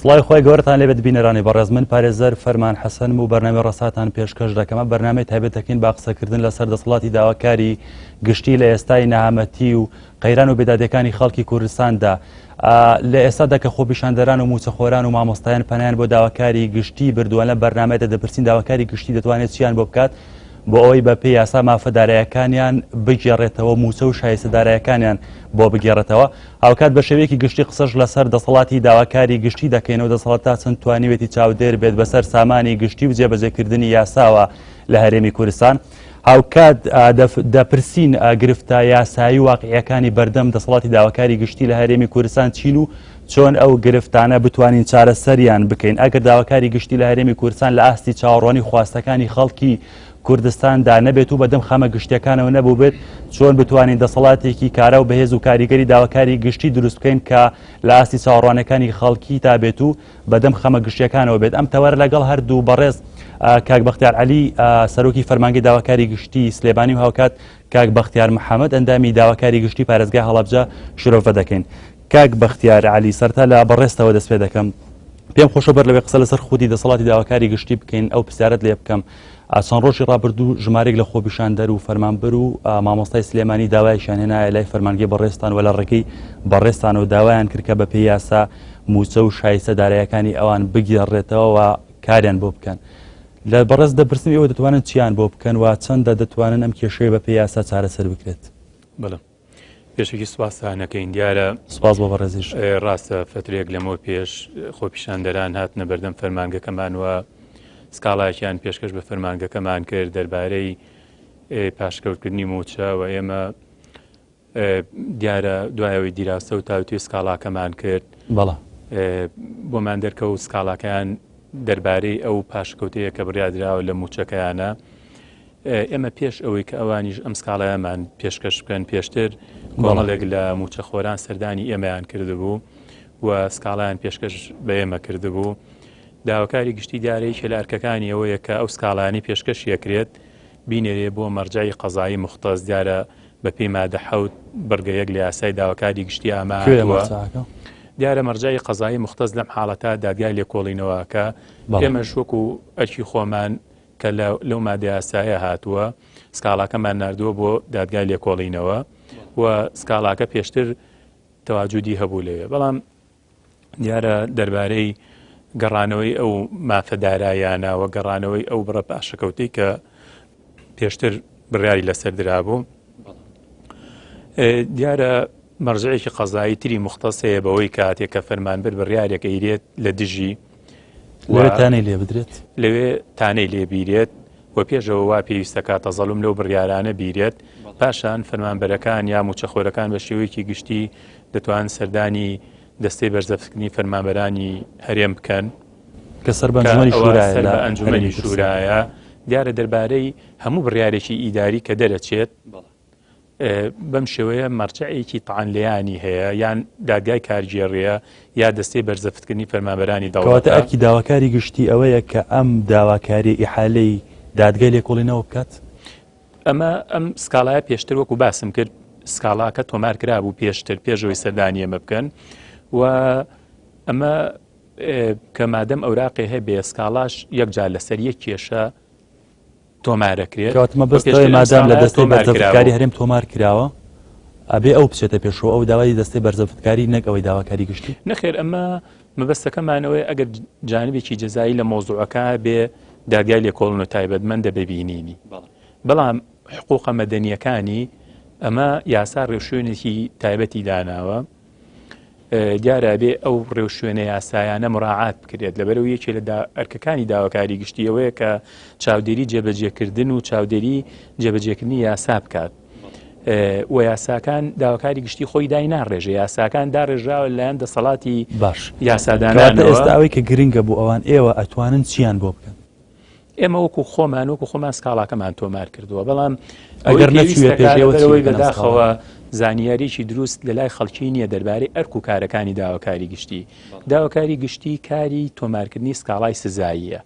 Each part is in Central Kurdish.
سڵاوی خوای گەورەتان لێبێت بینەرانی بەڕێز من پارێزەر فەرمان حەسەنم و بەرنامەی ڕەساتان پێشکەش دەکەمە بەرنامەی تایبەت دەکەین با قسەکردن لەسەر دەسەڵاتی داواکاری گشتی لە ئێستای نەهامەتی و قەیران و بێدادەکانی خەڵکی کوردستاندا لە ئێستادا کە خۆپیشاندەران و موچەخۆران و مامۆستایان پەنایان بۆ داواکاری گشتی بردووە لە بەرنامەیەدا دەپرسین داواکاری گشتی دەتوانێت چیان بۆ بکات بۆ ئەوەی بە پێی یاسا مافە دارایەکانیان بگێڕێتەوە موچە و شایستە دارایەکانیان بۆ بگێڕێتەوە هاوکات بە شێوەیەکی گشتی قسەش لەسەر دەسەڵاتی داواکاری گشتی دەکەینەوە دەسەڵات تا چەند توانیوێتی چاودێر بێت بەسەر سامانی گشتی و جێبەجێکردنی یاساوە لە هەرێمی کوردستان. هاوکات دەپرسین گرفتە یاسایی و واقعیەکانی بەردەم دەسەڵاتی داواکاری گشتی لە هەرێمی کوردستان چین و چۆن ئەو گرفتانە بتوانین چارەسەریان بکەین ئەگەر داواکاری گشتی لە هەرێمی کوردستان لە ئاستی چاوەڕوانی خواستەکانی خەڵکی کوردستاندا نەبێت و بەدەم خەمە گشتیەکانەوە نەبووبێت چۆن بتوانین دەسەڵاتێکی کارا و بەهێز و کاریگەری داواکاری گشتی دروست بکەین کە لە ئاستی چاوەڕوانەکانی خەڵکی تا بێت و بەدەم خەمە گشتیەکانەوە بێت ئەم تەوەرە لەگەڵ هەردوو بەڕێز کاک بەختیار عەلی سەرۆکی فەرمانگەی داواکاری گشتی سلێمانی و هاوکات کاک بەختیار محەممەد ئەندامی داواکاری گشتی پارێزگای هەڵەبجە شرۆڤە دەکەین. کاک بەختیار عەلی سەرتا لە بەڕێزتەوە دەست پێ دەکەم پێم خۆشە بەر لەوەی قسە لەسەر خودی دەسەڵاتی داواکاری گشتی بکەین ئەو پرسیارەت لێ بکەم چەند ڕۆژی ڕابردوو ژمارێک لە خۆپیشاندەر و فەرمانبەر و مامۆستای سلێمانی داوایشیان هێنایە لای فەرمانگەی بەڕێزتان و لە ڕێگەی بەڕێزتانەوە داوایان کرد کە بە پێی یاسا مووچە و شایستە دارایەکانی ئەوان بگێڕێتەوە و کاریان بۆ بکەن. لە بەڕێز دەپرسم ئێوە دەتوانن چیان بۆ بکەن و چەندە دەتوانن ئەم کێشەیە بە پێی یاسا چارەسەر بکرێت؟ بەڵێ. پێشەکی سوپاستان ئەکەین دیارە سپاس بۆ بەڕێزیش. ڕاستە فترێک لەمەوە پێش خۆپیشاندەران هاتنە بەردەم فەرمانگەکەمان و سکاڵایەکیان پێشکەش بە فەرمانگەکەمان کرد دەربارەی پاشکەوتکردنی موچە و ئێمە دیارە دوایەوەی دیراسە و تاوتوێ سکاڵاکەمان کرد بەڵێ بۆمان دەرکەوت سکاڵاکەیان دەربارەی ئەو پاشکەوتەیە کە بڕیاردراوە لە موچەکەیانە ئێمە پێش ئەوەی کە ئەوانیش ئەم سکاڵایەمان پێشکەش بکەن پێشتر کۆمەڵێک لە موچەخۆران سەردانی ئێمەیان کردبوو و سکاڵایان پێشکەش بە ئێمە کردبوو داواکاری گشتی دیارە یەکێ لە ئەرکەکانی ئەوەیە کە ئەو سکاڵایانەی پێشکەش یەکرێت بینێرێ بۆ مەرجعی قەزایی مختەس دیارە بە پێی مادە حەوت بڕگە یەک لە یاسای داواکاری گشتی ئامە دیارە مەرجعی قەزایی مختەس لەم حاڵەتە دادگای لێکۆڵینەوەکە ئێمەش وەکو ئەرکی خۆمان کە لەو مادە یاسایە هاتووە سکاڵاکەمان ناردووە بۆ دادگای لێکۆڵینەوە و سکاڵاکە پێشتر تەواجودی هەبوو لەوێ بەڵام دیارە دەربارەی گەڕانەوەی ئەو مافە دارایانە و گەڕانەوەی ئەو بڕە پاشەکەوتەی کە پێشتر بڕیاری لەسەر درابوو دیارە مەرجعێکی قەزایی تری مختص هەیە بەوەی کاتێک کە فەرمانبەر بڕیارێک ئەیرێت لە دژی لەوێ تانەی لێ بدرێت لەوێ تانەی لێ بیرێت و پێشەوە وا پێویستە کات تەزەڵوم لەو بڕیارانە بیرێت پاشان فەرمانبەرەکان یا موچەخۆرەکان بە شێوەیەکی گشتی دەتوان سەردانی دەستەی بەرزەفتکردنی فەرمانبەرانی هەرێم بکەن کە سەر بە ئەنجومەنی شورایە سەر بە ئەنجومەنی شورایە دیارە دەربارەی هەموو بڕیارێکی ئیداری کە دەرەچێت بەم شێوەیە مەرجەعێکی تەعن لێیانی هەیە یان دادگای کارگێڕیە یا دەستەی بەرزەفتکردنی فەرمانبەرانی دەوڵەتە. کەواتە ئەرکی داواکاری گشتی ئەوەیە کە ئەم داواکاریە ئیحالەی دادگای لێکۆڵینەوە بکات؟ ئەمە ئەم سکاڵایە پێشتر وەکو باسم کرد سکاڵاکە تۆمار کرابوو پێشتر پێشەوەی سەردانی ئێمە بکەن و ئەمە کە مادەم ئەوراقێ هەبێ سکاڵاش یەکجار لەسەر یەک کێشە تۆمارەکرێت. کەواتە مەبەست ئەوەیە مادام لە دەستەی بەرزەفتکاری هەرێم تۆمار کراوە ئەبێ ئەو بچێتە پێشەوە ئەو داوای دەستەی بەرزەفتکاری نەک ئەوەی داواکاری گشتی؟ نەخێر ئەمە مەبەستەکەمانەوەی ئەگەر جانبێکی جەزایی لە مەوزوعەکە بێ دادگای لێکۆڵن و تایبەتمەندە بە بینینی بەڵام حقوقە مەدەنیەکانی ئەمە یاسا ڕێوشوێنێکی تایبەتی داناوە دیارە ئەبێ ئەو ڕێوشوێنە یاسایانە مراعات بکرێت لەبەرەوە یەکێ لە ئەرکەکانی داواکاری گشتی ئەوەیە کە چاودێری جێبەجێکردن و چاودێری جێبەجێکردنی یاسا بکات و یاساکان داواکاری گشتی خۆی دای ناڕێژە یاساکان داڕێژراوە لایەن دەسەڵاتی باش یاسادانان ئێستا ئەوەی کە گرنگە بۆ ئەوان ئێوە ئەتوانن چیان بۆ بکەن ئێمە وەکو خۆمان وەکو خۆمان سکاڵاکەمان تۆمار کردووە بەڵام ئەگەر نەچووە پێش ئێوە بەداخەوە زانیاریی دروست لە لای خەڵکی نییە دەربارەی ئەرک و کارەکانی داواکاری گشتی داواکاری گشتی کاری تۆمارکردنی سکاڵای سزاییە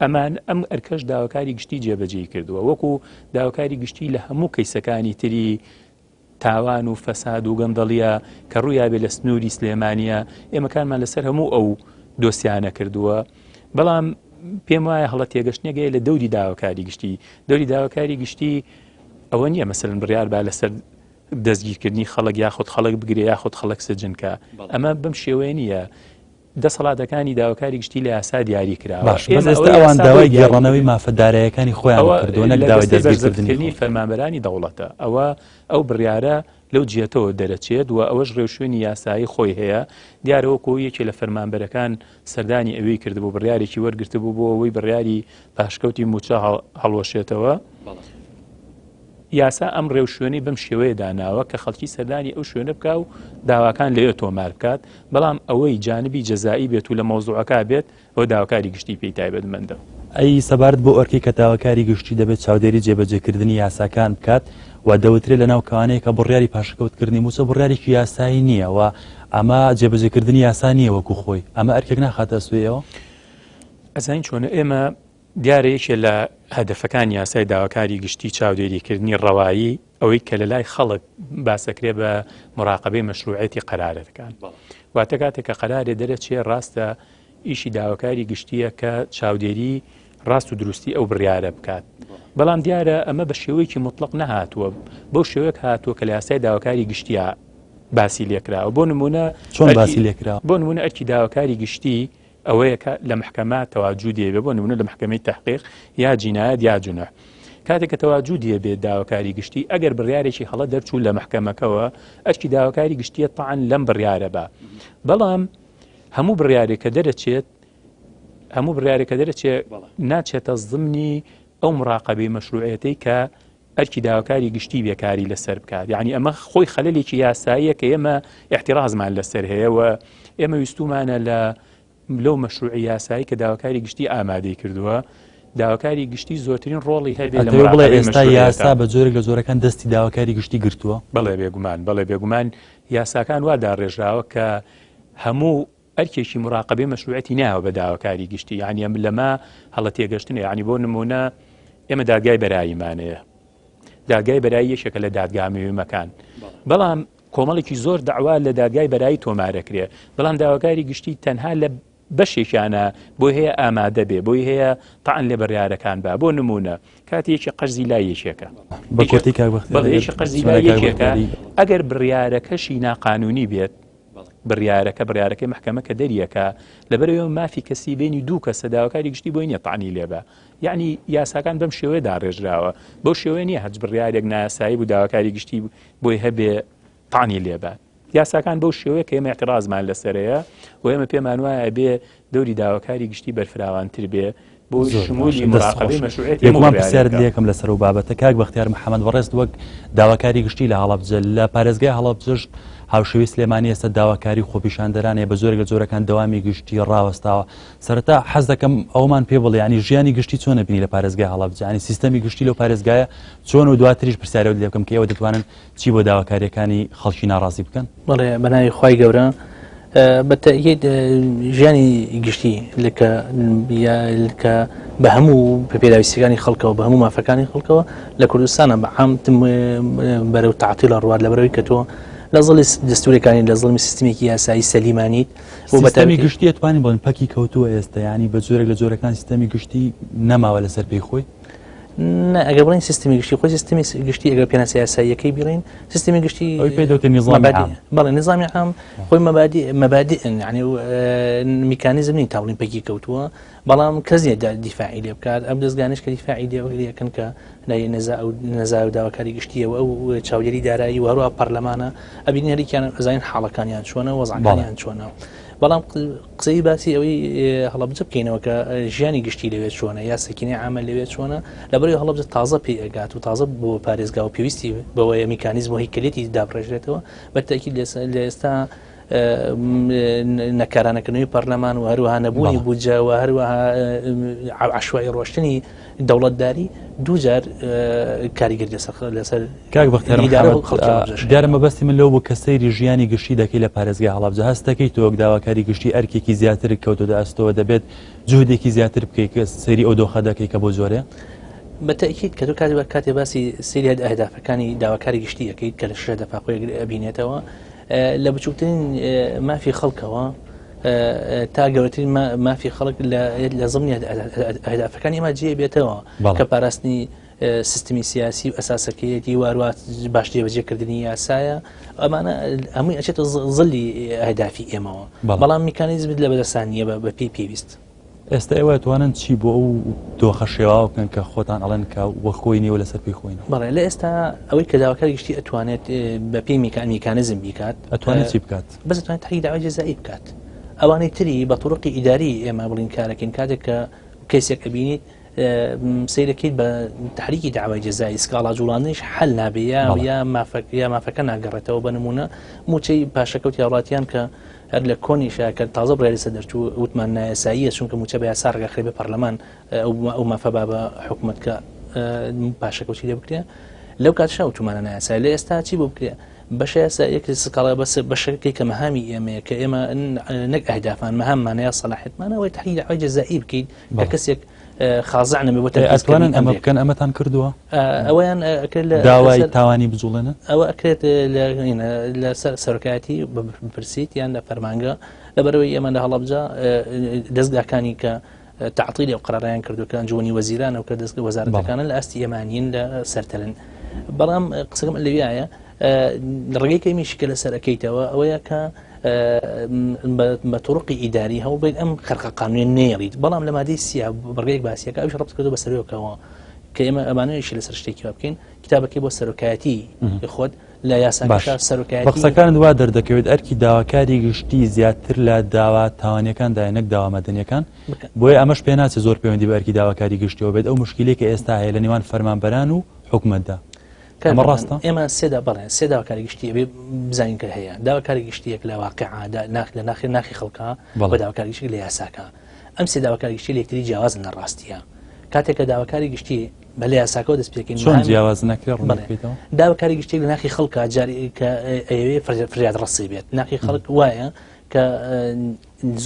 ئەمان ئەم ئەرکەش داواکاری گشتی جێبەجێی کردووە وەکو داواکاری گشتی لە هەموو کەیسەکانی تری. تاوان و فەساد و گەندەڵیە کە ڕوویابێ لە سنووری سلێمانیە، ئێمە کارمان لەسەر هەموو ئەو دۆسیانە کردووە. بەڵام پێم وایە هەڵە تێگەشتنێک هەیە لە دەوری داواکاری گشتی. دەوری داواکاری گشتی ئەوە نییە مەسەلەن بڕیار با لەسەر دەستگیرکردنی خەڵک یاخود خەڵک بگرێ یاخود خەڵک سجن کا. ئەمە بەم شێوەیە نییە. دەسەڵاتەکانی داواکاری گشتی لە یاسا دیاری کراوە. باش، بەس ئێستا ئەوان داوای گێڕانەوەی مافە دارایەکانی خۆیان کردووە نەک داوای دەستگیرکردنی فەرمانبەرانی دەوڵەتە. ئەوە ئەو بڕیارە لەو جیەتەوە دەرەچێت و ئەوەش ڕێوشوێنی یاسایی خۆی هەیە. دیارە وەکو یەکێ لە فەرمانبەرەکان سەردانی ئەوێی کردبوو، بڕیارێکی وەرگرتبوو بۆ ئەوەی بڕیاری پاشکەوتی مووچە هەڵوەشێتەوە. یاسا ئەم ڕێوشوێنەی بەم شێوەیە داناوە کە خەڵکی سەردانی ئەو شوێنە بکا و داواکان لەوێ تۆمار بکات، بەڵام ئەوەی جانبی جەزائی بێت و لە مەوزوعەکە بێت ئەوە داواکاری گشتی پێی تایبەتمەندە. ئەی سەبارەت بۆ ئەرکەی کە داواکاری گشتی دەبێت چاودێری جێبەجێکردنی یاساکان بکات و دەوترێت لەناو کەوانەیە کە بڕیاری پاشەکەوتکردنی مووچە بڕیارێکی یاسایی نییە و ئەمە جێبەجێکردنی یاسا نییە وەکو خۆی، ئەمە ئەرکێک ناخاتە ئەستۆی ئێوە؟ ئەزانی چۆنە ئێمە دیارە یەکێ لە هەدەفەکانی یاسای داواکاری گشتی چاودێریکردنی ڕەوایی ئەوەی کە لە لای خەڵک باسەکرێ بە مراقبەی مەشروعێتی قەرارەکان واتە کاتێک کە قەرارێ دەرەچێ ڕاستە ئیشی داواکاری گشتیە کە چاودێری ڕاست و دروستی ئەو بڕیارە بکات بەڵام دیارە ئەمە بە شێوەیەکی مطلق نەهاتووە بەو شێوەیەک هاتووە کە لە یاسای داواکاری گشتیا باسی لێکراوە بۆ نمونە چۆن باسی لێکراوە بۆ نمونە ئەرکی داواکاری گشتی ئەوەیە کە لە مەحکەمە تەواجودێ بێ بۆ نمونە لە مەحکەمەی تەحقیق یا جینایەت یا جونح کاتێک کە تەواجودیە بێت داواکاری گشتی ئەگەر بڕیارێکی هەڵە دەرچوو لە مەحکەمەکەوە ئەرکی داواکاری گشتیە تاعن لەم بڕیارە بە بەڵام هەموو بڕیارێک کە دەرەچێت هەموو بڕیارێک کە دەرەچێت ناچێتە زمنی ئەو مراقبەی مەشروعەتەی کە ئەرکی داواکاری گشتی بێ کاری لەسەر بکات یعنی ئەمە خۆی خەلەلێکی یاساییە کە ئێمە احترازمان لەسەر هەیە و ئێمە ویستومانە لە لەو مەشروعی یاسایی کە داواکاری گشتی ئامادەی کردووە داواکاری گشتی زۆرترین ڕۆڵی هەبێت لە بڵێ ئێستا یاسا بە جۆرێک لە جۆرەکان دەستی داواکاری گشتی گرتووە بەڵێ بێگومان بەڵێ بێگومان یاساکان وا داڕێژراوە کە هەموو ئەرکێکی مراقبەی مەشروعەتی ناوە بە داواکاری گشتی یعنی ئەم لەمە هەڵە تێگەشتنە یعنی بۆ نمونە ئێمە دادگای بەراییمانەیە دادگای بەرایی یەکێکە لە دادگا مهمەکان بەڵام کۆمەڵێکی زۆر داوا لە دادگای بەرایی تۆمارەکرێ بەڵام داواکاری گشتی تەنها لە بەشێکیانە بۆی هەیە ئامادە بێ بۆی هەیە تاان لێ بڕیارەکان با بۆ نمونە کاتێکی قەرزی لای یەکێکە یەکی قەرزی لای یەکێکە ئەگەر بڕیارەکەشی ناقانونی بێت بڕیارەکە بڕیارەکەی مەحکەمە کە دەریەکا لەبەرئەوەی مافی کەسی بینی دوو کەسە داواکاری گشتی بۆی نییە تەعنی لێبا یعنی یاساکان بەم شێوەیە داڕێژراوە بەو شێوەیە نییە هەرچ بڕیارێک نایاسایی بوو داواکاری گشتی بۆی هەبێ تەعنی لێبا یاساکان بەو شێوەیە کە ئێمە اعتراضمان لەسەرەیە و ئێمە پێمان وایە بێ دەوری داواکاری گشتی بەرفراوانتر بێ بۆ شمولی مراقبەی مەشروعیەتی بێگومان پرسیارت لێکم لەسەر ئەو بابەتە کاک بەختیار محەمەد بەڕێزت وەک داواکاری گشتی لە هەڵەبجە لە پارێزگای هەڵەبجەش هاوشێوەی سلێمانی ئێستا داواکاری خۆپیشاندەران هەیە بە جۆرێک لە جۆرەکان دەوامی گشتی ڕاوەستاوە سەرەتا حەز دەکەم ئەومان پێ بڵێ ینی ژیانی گشتی چۆن بینی لە پارێزگای هەڵەبجە ینی سیستەمی گشتی لەو پارێزگایە چۆن و دواتریش پرسیارەوە لێ بکەم کە ئێوە دەتوانن چی بۆ داواکاریەکانی خەڵکی ناڕازی بکەن؟ بەڵێ بەناوی خوای گەورە بە تەئکید ژیانی گشتی لکە کە بە هەموو پێداویستەکانی خەڵکەوە بە هەموو مافەکانی خەڵکەوە لە کوردستانە بە عام بەرەو تعطیلە ڕوات لە بەرەوەی کە تۆ لە زڵی دەستورەکانی لە زڵمی سیستمێکی یاسایی سەلیمانیت و بە سیستەمی گشتی توانین بڵێن پەکی کەوتووە ئێستا ینی بە جۆرێک لە جۆرەکان سیستەمی گشتی نەماوە لەسەر پێی خۆی نا ئەگەر بڵێین سیستمی گشتی خۆی سیستمی گشتی ئەگەر پێناسە یاساییەکەی بڵێین سیستمی گشتی ئەوی پێ دەوتە نیزامی عام بەڵێ نیزامی عام خۆی مەبادی مەبادی یعنی میکانیزم نین تا بڵێین پەکی کەوتووە بەڵام کەس نییە دیفاعی لێ بکات ئەم دەستگانش کە دیفاعی لێ بکەن کە لای نەزا و نەزا و داواکاری گشتیە و ئەو چاودێری دارایی و هەروە پەرلەمانە ئەبینی هەریکیان ئەزانین حاڵەکانیان چۆنە وەزعەکانیان چۆنە بەڵام قسەی باسی ئەوەی هەڵەبجە بکەینەوە کە ژیانی گشتی لەوێ چۆنە یا سەکینەی عامە لەوێ چۆنە لەبەرەوەی هەڵەبجە تازە پێی ئەگات و تازە بۆ پارێزگا و پێویستی بەوەیە میکانیزم و هەیکەلێتی دابڕێژرێتەوە بە تەئکید لە ئێستا نەکارانەکردنەوەی پەرلەمان و هەروەها نەبوونی بودجە و هەروەها عشوایی ڕۆشتنی دەوڵەتداری دووجار کاریگەری لەسەر کاک بەختیار دیارە مەبەستی من لەو بوو کە سەیری ژیانی گشتی دەکەی لە پارێزگای هەڵەبجە هەست دەکەی تۆ وەک داواکاری گشتی ئەرکێکی زیاتر کەوتۆتە ئەستۆوە دەبێت جوهدێکی زیاتر بکەی کە سەیری ئەو دۆخە دەکەی کە بۆ جۆرێ؟ بە تەئکید کە تۆ کاتێ کاتێ باسی سەیری ئەهدافەکانی داواکاری گشتی ئەکەیت کە لە شەش هەدەفا خۆی ئەبینێتەوە لە بچووکترین مافی خەڵکەوە تا گەورەترین مافی خەڵک لە زمنی ئەهدافەکانی ئێمە جێ بێتەوە کە پاراستنی سیستمی سیاسی و ئەساسەکەیەتی واروا باش جێبەجێکردنی یاسایە ئەمانە هەمووی ئەچێتە زلی ئەهدافی ئێمەوە بەڵام میکانیزمت لە بەدەستان نییە بە پێی پێویست. ئێستا ئێوە ئەتوانن چی بۆ ئەو دۆخە شێواوە بکەن کە خۆتان ئەڵێن کە وەک خۆی نییە و لەسەر پێی خۆی نییە؟ بەڵێ لە ئێستا ئەوەی کە داواکاری گشتی ئەتوانێت بە پێی میکانیزم بیکات ئەتوانێت چی بکات؟ بەس ئەتوانێت تحریک داوای جەزایی بکات ئەوانەی تری بە طرقی ئیداری ئێمە بڵین کارەکەین کاتێک کە کەیسێک ئەبینیت سەیرەکەیت بە تحریکی داوای جەزایی سکاڵا جوڵاندنیش حل نابێ یا یا مافەکە یا مافەکە ناگەڕێتەوە بە نمونە موچەی پاشەکەوتی هاوڵاتیان کە هەر لە کۆنیشا کە تازە بڕیاری سەر دەرچوو وتمان نایاساییە چونکە موچە بە یاسا ڕێگەخرێ بە پەرلەمان ئەو مافە با بە حکومەت کە پاشەکەوتی لێ بکرێ لەو کاتشا وتومانە نایاسایی لە ئێستا چی بۆ بکرێ بەشە یاساییەک سکاڵا بەس بەشەکەی کە مەهامی ئێمەیە کە ئێمە نەک ئەهدافان مەهاممانە یا سەلاحیەتمانە ئەوەی تحریک دەعوای جەزایی بکەیت کە کەسێک خازع نەبێ بۆ ئەتوانن ئەمە بکەن ئەمەتان کردووە ئەوەیان ئەکرێت لە داوای تاوانی بجوڵێنن ئەوە ئەکرێت لە سەرۆکایەتی بپرسیت یان لە فەرمانگە لەبەرەوەی ئێمە لە هەڵەبجە دەستگاکانی کە تعطیلی ئەو قرارەیان کردو کە ئەنجومەنی وەزیران و کە دەستگە وەزارەتەکانن لە ئاستی ئێمانین لە سەرترن بەڵام قسەکەم لەویایە ڕێگەی کەمیشی کە لەسەر ئەەکەیتەوە ئەوەیە کە بە طرقی ئیداری هەوڵ بین ئەم خەرقە قانونیە نێڵیت بەڵام لە مادەی سیا بڕگەیەک باسیەکە ئەوش ڕەبت کردو بە سەرۆکەوە کە ئێمە ئەمانەیەشی لەسەر شتێکی وا بکەین کتابەکەی بۆ سەرۆکایەتی خۆت لە یاساکەشا سەرۆکایەتی قسەکانت وا دەردەکەوێت ئەرکی داواکاری گشتی زیاتر لە داوا تاوانیەکاندایە نەک داوا مەدەنیەکان بۆیە ئەمەش پێناچێت زۆر پەیوەندی بە ئەرکی داواکاری گشتیەوە بێت ئەو مشکلەی کە ئێستا هەیە لە نێوان فەرمانبەران و حکومەتدا ئەمە ڕاستە؟ ئێمە سێدا بەڵێ سێ داواکاری گشتی ئەبێ بزانین کە هەیە داواکاری گشتیەک لە واقعدا ناخ لە ناخی ناخی خەڵکە بە داواکاری گشتی لە یاساکە ئەم سێ داواکاری گشتی لە یەکتری جیاوازن لە ڕاستیە کاتێک کە داواکاری گشتی بە لە یاساکەەوە دەست پێکەین چۆن جیاواز نەکرێت ڕوون بکەیتەوە داواکاری گشتی لە ناخی خەڵکە جاری کە ئەیەوێ فریاد ڕەسی بێت ناخی خەڵک وایە کە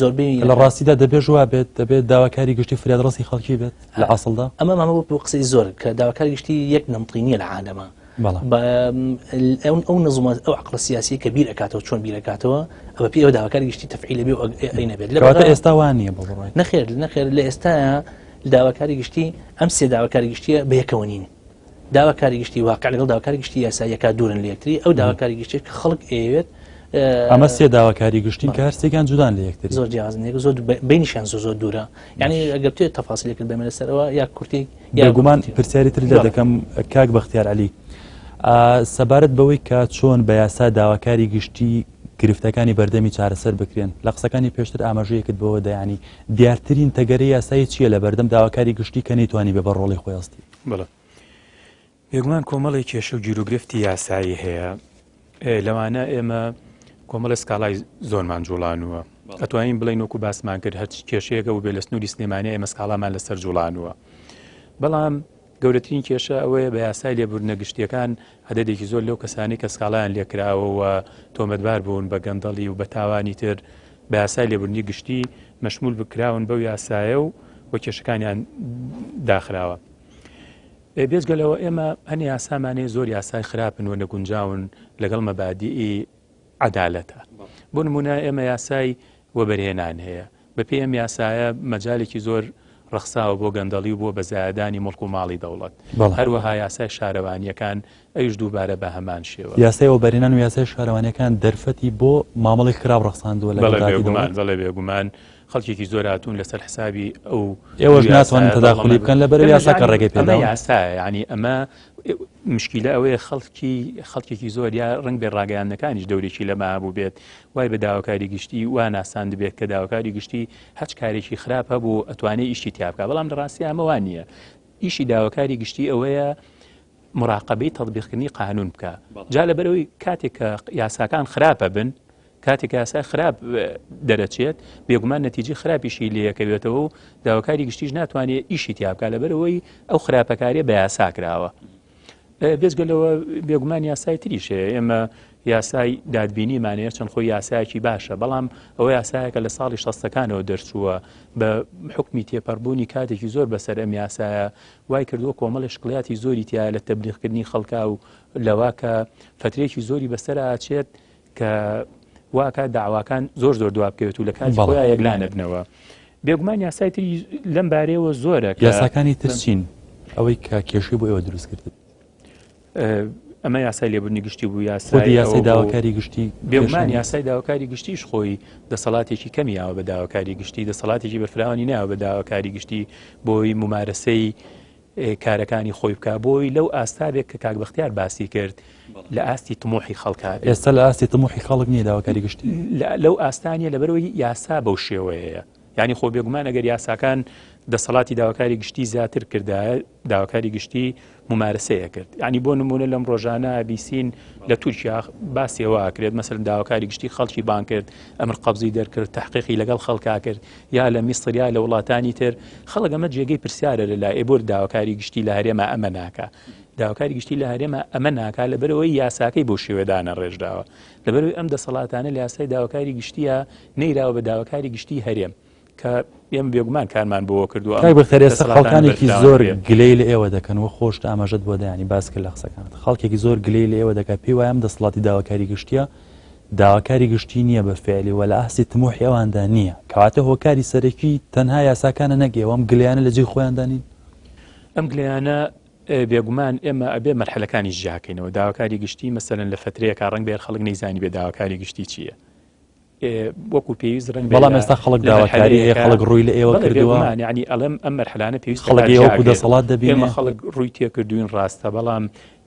زۆربەی لە ڕاستیدا دەبێت وا بێت دەبێت داواکاری گشتی فریادڕەسی خەڵکی بێت لە ئەسڵدا ئەمە مامە بۆ قسەی زۆر کە داواکاری گشتی یەک نەمطی نییە لە عالەمە ئەو نظمە ئەو عقل سیاسی کە بیر ئەکاتەوە چۆن بیر ئەکاتەوە ئەوە پێ ئەو داواکاری گشتی تەفعیل بێ و ئەی نەبێت لە ئێستا وا نییە بۆ بڕۆی نەخێر نەخێر لە ئێستا داواکاری گشتی ئەم سێ داواکاری گشتیە بەیەکەوە نین داواکاری گشتی واقع لەگەڵ داواکاری گشتی یاساییەکە دوورن لە یەکتری ئەو داواکاری گشتی کە خەڵک ئەیەوێت ئەمە سێ داواکاری گشتین کە هەرسێکیان جودان لە یەکتری زۆر جیاوازن یەک زۆر بینیشیان زۆر زۆر دوورە یعنی ئەگەر بتوێت تەفاسیلێکت بەمە لەسەرەوە یا کورتی بێگومان پرسیاری تر لێ دەکەم کاک بەختیار عەلی سەبارەت بەوەی کە چۆن بە یاسا داواکاری گشتی گرفتەکانی بەردەمی چارەسەر بکرێن لە قسەکانی پێشتر ئاماژەیەکت بەوە دەیانی دیارترین تەگەرەی یاسایی چییە لە بەردەم داواکاری گشتی کە نەیتوانی بێ بە ڕۆڵی خۆی هەستی؟ بەڵێ بێگومان کۆمەڵێک کێشە و گیروگرفتی یاسایی هەیە لەوانە ئێمە کۆمەڵی سکاڵای زۆرمان جوڵانووە ئەتوانین بڵین وەکو باسمان کرد هەرچ کێشەیەکە و بێ لە سنووری سلێمانی ئێمە سکاڵامان لەسەر جوڵانووە بەڵام گەورەترین کێشە ئەوەیە بە یاسای لێبوردنە گشتیەکان عەدەدێکی زۆر لەو کەسانەی کە سکاڵایان لێکراوە و تۆمەتبار بوون بە گەندەڵی و بە تاوانی تر بە یاسای لێبوردنی گشتی مەشمول بکراون بەو یاسایە و و کێشەکانیان داخراوە. بێجگە لەوە ئێمە هەنێ یاسامان هەیە زۆر یاسای خراپن و نەگونجاون لەگەڵ مەبادیئی عەدالەتە. بۆ نمونە ئێمە یاسای وەبەرهێنان هەیە بەپێی ئەم یاسایە مەجالێکی زۆر ڕەخساوە بۆ گەندەڵی و بۆ بەزایەدانی موڵک و ماڵی دەوڵەت. هەروەها یاسای شارەوانییەکان ئەویش دووبارە بە هەمان شێوە. یاسای وەبەرهێنان و یاسای شارەوانییەکان دەرفەتی بۆ مامەڵەی خراپ ڕەخساندووە لەگەڵ بەڵێ داهاتی بێگومان، دەوڵەت؟ بەڵێ بێگومان خەڵکێکی زۆر هاتوون لەسەر حسابی ئەو ئێوەش دوو ناتوانن یاسایە تەداخولی دەوڵەمەند بکەن بن. لەبەرئەوەی ئێمەش یاساکە یانی ڕێگەی ئەمە پێداون. یاسایە یانی ئەمە مشکیلە ئەوەیە خەڵکی خەڵکێکی زۆر یا ڕەنگبێ ڕاگەیاندنەکانیش دەورێکی لەمە هەبووبێت وای بە داواکاری گشتی وا ناساندبێت کە داواکاری گشتی هەچ کارێکی خراپ هەبوو ئەتوانێ ئیشی تیا بکا بەڵام لە ڕاستی ئەمە وا نییە ئیشی داواکاری گشتی ئەوەیە مراقبەی تەطبیقکردنی قانون بکە جا لەبەرەوەی کاتێک کە یاساکان خراپە بن کاتێک یاسای خراپ دەرەچێت بێگومان نەتیجی خراپیشی لەکەوێتەوە و داواکاری گشتیش ناتوانێت ئیشی تیا بکە لەبەرەوەی ئەو خراپەکاریە بە یاسا کراوە. بێجگە لەوە بێگومان یاسای تریش هەیە ئێمە یاسای دادبینیمان هەیە چەند خۆی یاسایەکی باشە بەڵام ئەوە یاسایەکە لە ساڵی شەستەکانەوە دەرچووە بە حوکمی تێپەڕبوونی کاتێکی زۆر بەسەر ئەم یاسایە وای کردووە کۆمەڵی شکڵیاتی زۆری تایە لە تەبلیغکردنی خەڵکا و لەوا کە فترێکی زۆری بەسەر ئاچێت کە واکە داواکان زۆر زۆر دوا بکەوێت و لە کاتی خۆیان یەکلا نەبنەوە. بێگومان یاسای تری لەم بارەیەوە زۆرە. یاساکانی تر چین؟ ئەوەی کە کێشەی بۆ ئێوە دروست کرد؟ ئەمە یاسای لێبوردنی گشتی بوو یاسای یاسای داواکاری گشتی بێگومان یاسای داواکاری گشتیش خۆی دەسەڵاتێکی کەمی یاوە بە داواکاری گشتی دەسەڵاتێکی بەرفراوانی ناوە بە داواکاری گشتی بۆی ممارەسەی کارەکانی خۆی بکە بۆی لەو ئاستابێک کە کاک بەختیار باسی کرد لە ئاستی تموحی خەڵکا ئێستا لە ئاستی تموحی خەڵک نییە داواکاری گشتی لەو ئاستانیە لەبەرەوەی یاسا بەو شێوەیە یانی خۆ بێگومان ئەگەر یاساکان دەسەڵاتی داواکاری گشتی زیاتر کردایە داواکاری گشتی ممارەسەی ئەکرد یعنی بۆ نمونە لەم ڕۆژانە بیسین لە تورکیا باسی ئەوە ئەکرێت مەسەلەن داواکاری گشتی خەڵکی بان کرد ئەمر قەبزی دەرکرد تحقیقی لەگەڵ خەڵکا کرد یا لە میسر یا لە وڵاتانی تر خەڵک ئەمە جێگەی پرسیارە لە لای بۆر داواکاری گشتی لە هەرێما ئەمە ناکا داواکاری گشتی لە هەرێما ئەمە ناکا لەبەرەوەی یاساکەی بۆ شێوەدانە ڕێژراوە لەبەرەوەی ئەم دەسەڵاتانە لە یاسای داواکاری گشتیە نەیراوە بە داواکاری گشتی هەرێم کە ئێمە بێگومان کارمان بۆ کردووە. کاک بەختیار ئێستا خەڵکانێکی زۆر گلەی لە ئێوە دەکەن و خۆشت ئاماژەت بۆ دایانی باس کرد لە قسەکانت خەڵکێکی زۆر گلەی لە ئێوە دەکات پێی وایە ئەم دەسەڵاتی داواکاری گشتیە داواکاری گشتی نییە بە فعلی و لە ئاستی تموحی ئەواندا نییە کەواتە هۆکاری سەرەکی تەنها یاساکانە نەک ئێوە ئەم گلەیانە لە جێی خۆیاندا نین؟ ئەم گلەیانە بێگومان ئێمە ئەبێ مەرحەلەکانیش جیاکەینەوە داواکاری گشتی مەسەلەن لە فەترەیەکا ڕەنگ بێ خەڵک نەیزانی بێ داواکاری گشتی چییە وەکو پێویست ڕەنگ بەڵام ئێستا خەڵک داواکاری هەیە خەڵک ڕووی لە ئێوە کردووە یعنی ئەڵێم ئەم مەرحەلانە پێویست خەڵک وەکو دەسەڵات دەبینێ ئێمە خەڵک ڕووی تێکردوین ڕاستە بەڵام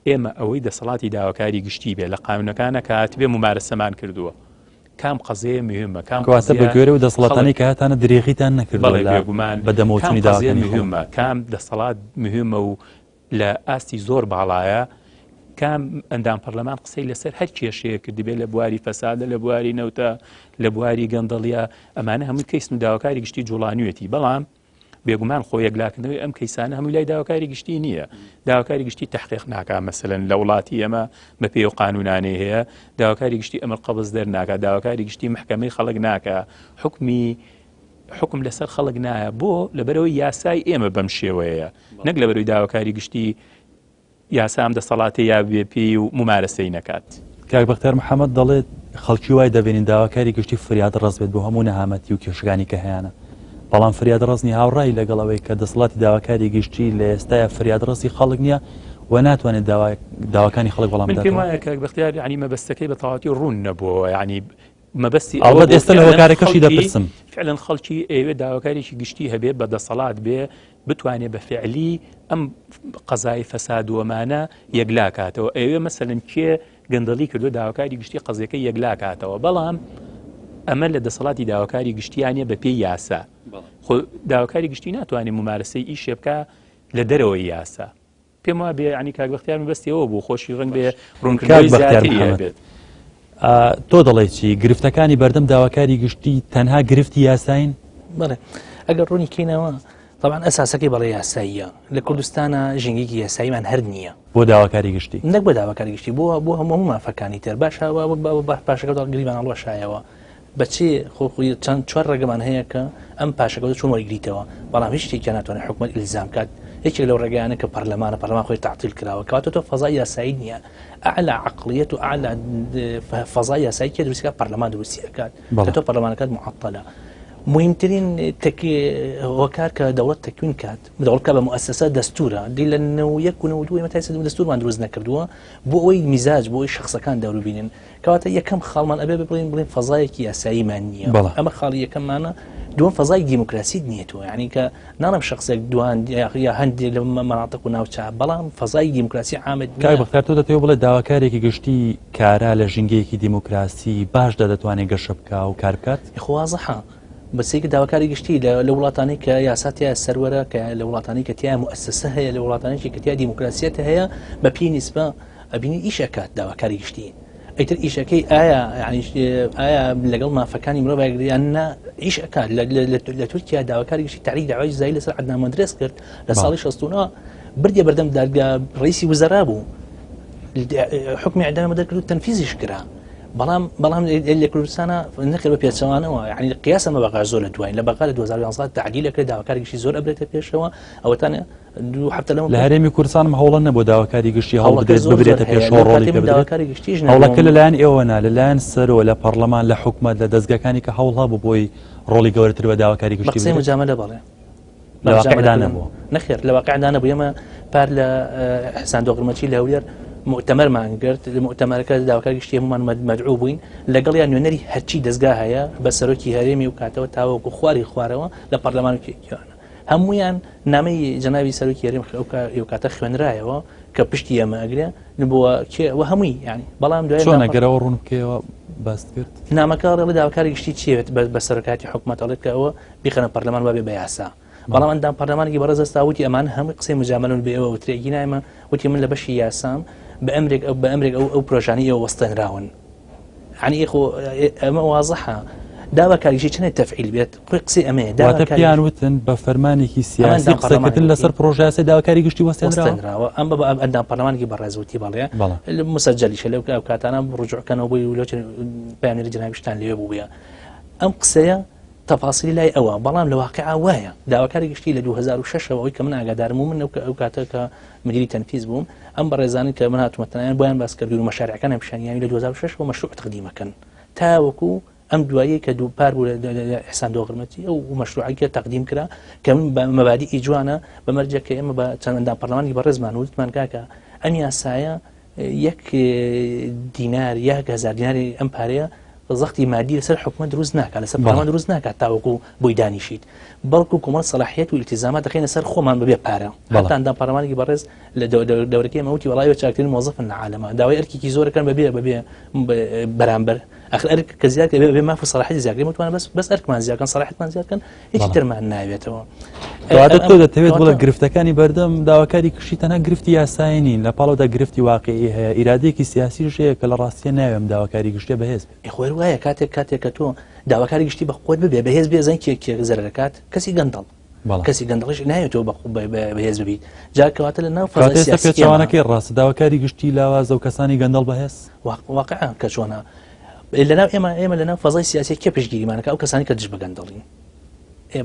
ئێمە ئەوەی دەسەڵاتی داواکاری گشتی بێ لە قانونەکانە کە هاتبێ ممارەسەمان کردووە کام قەزیە مهمە کام کەواتە بە گوێرە و دەسەڵاتانی کە هاتانە درێغیتان نەکردووە بەڵێ بێگومان بە دەمەوچوونی داواکانی خەڵک. مهمە کام دەسەڵات مهمە و لە ئاستی زۆر باڵایە کام ئەندام پەرلەمان قسەی لەسەر هەر کێشەیە کردبێت لە بواری فەسادە لە بواری نەوتە لە بواری گەندەڵیە ئەمانە هەمووی کەیسن و داواکاری گشتی جوڵانوێتی بەڵام بێگومان خۆ یەکلاکردنەوەی ئەم کەیسانە هەمووی لای داواکاری گشتی نییە داواکاری گشتی تحقیق ناکا مەسەلەن لە وڵاتی ئێمە بە پێی و قانونانەی هەیە داواکاری گشتی ئەمر قەبز دەرناکا داواکاری گشتی محکمەی خەڵک ناکا حکمی حکم لەسەر خەڵک نایە بۆ لەبەرەوەی یاسای ئێمە بەم شێوەیە نەک لەبەرەوەی داواکاری گشتی یاسا ئەم دەسەڵاتەی یا بێ پێی و مومارەسەی نەکات. کاک بەختیار محەمەد دەڵێت، خەڵکی وای دەبینین داواکاری گشتی فریادڕەس بێت بۆ هەموو نەهامەتی و کێشەکانی کە هەیانە، بەڵام فریادڕەس نییە، هاوڕای لەگەڵ ئەوەی کە دەسەڵاتی داواکاری گشتی لە ئێستایا فریادڕەسی خەڵک نییە و ناتوانێت داواکانی خەڵک وەڵام من پێم بداتەوە؟ وایە کاک بەختیار یانی مەبەستەکەی بە تەواوەتی ڕوون نەبووەوە، یانی مەبەستی ئەوە ئەڵبەت بوو ئێستا لە فعلەن هۆکارەکەشی خەڵکی دەپرسم. فعلەن خەڵکی ئەیەوێت داواکارێکی گشتی هەبێ بە دەسەڵات بێ بتوانێ بە فعلی ئەم قەزای فەساد و ئەمانە یەکلا کاتەوە ئەیەوێ مەسەلەن کێ گەندەڵی کردو داواکاری گشتی قەزیەکە یەکلا کاتەوە بەڵام ئەمە لە دەسەڵاتی داواکاری گشتیانە بە پێی یاسا خۆ داواکاری گشتی ناتوانێت ممارەسەی ئیشێ بکا لە دەرەوەی یاسا پێم وابێ یانی کاک بەختیار مەبەستی ئەوە بوو خۆشی ڕەنگ بێ ڕوونکردنەوەی زیاتری هەبێت. تۆ دەڵێی چی؟ گرفتەکانی بەردەم داواکاری گشتی تەنها گرفتی یاسایین؟ بەڵێ ئەگەر ڕوونی کەینەوە طبعا ئەساسەکەی بەڵێ یاساییە لە کوردستانە ژینگێکی یاساییمان هەر نییە بۆ داواکاری گشتی نەک بۆ داواکاری گشتی بۆ بۆ هەموو مافەکانی تر باشە پاشەکە گریمان هەڵوەشایەوە بە چ خۆ خۆی چەند چوار ڕێگەمان هەیە کە ئەم پاشەکەوتە چۆن وەرگریتەوە بەڵام هیچ شتێکیان ناتوانێت حکومەت ئیلزام کات یەکێک لەو ڕێگایانە کە پەرلەمانە پەرلەمان خۆی تعطیل کراوە کەواتە تۆ فەزای یاسایی نییە ئەعلا عقلیەت و ئەعلا فەزای یاسایی کێ دروستکە پەرلەمان دروستی ئەکات کە تۆ پەرلەمانەکەت معطلە مهمترین هۆکار کە دەوڵەت تەکوین کات دەوڵەت کە بە مؤسسە دەستورە دی لە 91 و 92 ئێمە تا ئێستا دەستورمان دروست نەکردووە بۆ ئەوەی میزاج بۆ ئەوەی شخصەکان دەوروبینن کەواتە یەکەم خاڵمان ئەبێ بڵێین بڵێین فەزایەکی یاساییمان نییە ئەمە خاڵی یەکەممانە دووەم فەزای دیموکراسیت نییە تۆ یعنی کە ناڵم شخصێک دوان یا هەندێک لە مەناتق و ناوچە بەڵام فەزای دیموکراسی عامت کاک بەختیار تۆ دەتەوێت بڵێ داواکارێکی گشتی کارا لە ژینگەیەکی دیموکراسی باشدا دەتوانێت گەشە بکا و کار بکات؟ خۆ وازحە بەسێکی داواکاری گشتی لە وڵاتانی کە یاسا تیا سەروەرە کە لە وڵاتانی کە تیا موسسە هەیە لە وڵاتانێکی کە تیا دیموکراسیەت هەیە بە پێی نیسبە ئەبینی ئیش ئەکات داواکاری گشتی ئیتر ئیشەکەی ئایا ئایا لەگەڵ مافەکانی مرۆڤ یان نا ئیش ئەکات لە تورکیا داواکاری گشتی تاریک داوای جزایی لەسەر عەدنان مەندرێس کرد لە ساڵی 69 بردیە بەردەم دادگا ڕئیسی وزەرا بوو. حکمی ئیعدامی بۆ دەرکرد و تەنفیزیش کرا. بەڵام بەڵام لە کوردستانە نەخێر بە پێچەوانەوە یعنی قیاسە مە بەغا زۆر لە دوایین لە بەغا لە 2011 تعدیل ئەکرێت داواکاری گشتی زۆر ئەبرێتە پێشەوە ئەوەتانە دوو هەفتە لەمە لە هەرێمی کوردستانم هەوڵە نەبوو داواکاری گشتی هەوڵ هەوڵەکە بدرێت زۆر زۆر ببرێتە هەیە پێشەوە لەو ڕۆڵی کاتەی پێ من بدرێت داواکاری گشتیش هەوڵەکە نەبووم لەلایەن ئێوە نا لەلایەن سەرەوە لە پەڕلەمان لە حکومەت لە دەزگاکانی کە هەوڵ هەبوو بۆی ڕۆڵی گەورەتر بە داواکاری بە گشتی قسەی بدرێت مجاملە بەڵێ لە واقعدا مجاملەکردن نەبووە. نەخێر لە واقعدا نەبوو ئێمە پار لە حسان دۆغرمەچی لە هەولێر مؤتەمەرمان گرت لە مؤتەمەرەکە داواکاری گشتی هەموومان مەدعو بووین لەگەڵیان نوێنەری هەرچی دەزگا هەیە بە سەرۆکی هەرێمی و کاتەوە تاوەکو خواری خوارەوە لە پەرلەمان و کێوانە هەمویان نامەی جەنابی سەرۆکی هەرێم ئەو کاتە خوێنرایەوە کە پشتی ئێمە ئەگرێ بووە کێ و هەمووی یعنی بەڵام دوای چۆن ئەگەرەوە ڕوون بکەیەوە باست کرد نامەکە ڕێڵی داواکاری گشتی چیەوێت بە سەرۆکاتی حکومەت ئەڵێت کە ئەوە بیخەنە پەرلەمان وابێ بە یاسا بەڵام ئەندام پەرلەمانێکی بەڕێز ئەستا وتی ئەمان هەمووی قسەی مجاملەن بێ ئێوە وترێ گینا ئێمە وتی من لە بەشی یاسام بە ئەمرێک ئەو بە ئەمرێک ئەو ئەو پرۆژانەی ئێوە وەستێنراون یعنی ئێخۆ ئەمە وازحە داواکاریشی چەندێک تەفعیل بێت خۆی قسەی ئەمەیە واتە داواکاری پێیان وتن بە فەرمانێکی ئەم سیاسی ئەندام قسەکردن پەرلەمانی لەسەر وتی پرۆژەیاسای داواکاری گشتی وەستێنراوە وەستێنراوە ئەم بە ئەندام پەرلەمانێکی بەڕێز وتی بەڵێ بەڵێ مسەجەلیشە لەو ئەو کاتانە ڕجوعکەنەوە بۆی و لەو پەیامنێری جەنابیشتان لەوێ بووە ئەم قسەیە تەفاسیلی لای ئەوە، بەڵام لە واقیعا وایە. داواکاری گشتی لە 2006 ەوە ئەوەی کە من ئاگادارم و من ئەو کاتە کە مدیری تەنفیز بووم، ئەم بەڕێزانەی کە من هاتوومە تەنانەت بۆیان باس کردوون و مەشاریعەکانیان پیشانیاوین لە 2006 ەوە مەشروع تەقدیمەکەن تاوەکو ئەم دواییەی کە دوو پار بوو لە ئیحسان دۆغرمەچی ئەو مەشروعەی کە تەقدیم کرا کە من بە مەبادیئی جوانە بە مەرجێک کە ئێمە بە چەند ئەندام پەرلەمانی بەڕێزمان وتمان کاکە ئەم یاسایە یەک دینار یەک هەزار دیناری ئەم پارەیە زەختی مادی لەسەر حکومەت دروست ناکات لەسەر پەرلەمان دروست ناکات تاوەکو بۆی دانیشیت بەڵکو کۆمەڵ سەلاحیەت و ئیلتیزامات دەخەینە سەر خۆمان بەبێ پارە هەتا ئەندام پەرلەمانێکی بەڕێز لە دەورەکەی ئێمە وتی وەڵای ئێوە چاکترین مۆزەفن لە عالەما داوای ئەرکێکی زۆرەکەن بەبێ بەبێ بەرامبەر ئەخر ئەرک کە زیاد کرد بێ ماف و سەلاحیەت زیاد کرد متوانە بەس بەس ئەرکمان زیاد کەن سەلاحیەتمان زیاد کەن هیچی ترمان ناوێتەوە. کەواتە تۆ دەتەوێت بڵێ گرفتەکانی بەردەم داواکاری کشی تەنها گرفتی یاسایی نین لە پاڵەوەدا گرفتی واقعی هەیە ئیرادەیەکی سیاسیش هەیە کە لە ڕاستیە ناوێ ئەم داواکاری گشتیە بەهێز بێت. خۆر وایە کاتێک کاتێک کە تۆ داواکاری گشتی بە قوت ببێ بەهێز بێ زەنگ کێ کێ زەرەکات کەسی گەندەڵ کەسی گەندەڵیش نایەتەوە بە بەهێز ببیت جا کەواتە لە ناو فەزای سیاسی پێچەوانەکەی ڕاستە داواکاری گشتی لاوازە و کەسانی گەندەڵ بەهێز واقعا کە چۆنە لەناو ئێمە ئێمە لەناو فەزای سیاسی کێ پشتگیریمانەکە ئەو کەسانی کە دژ بە گەندەڵین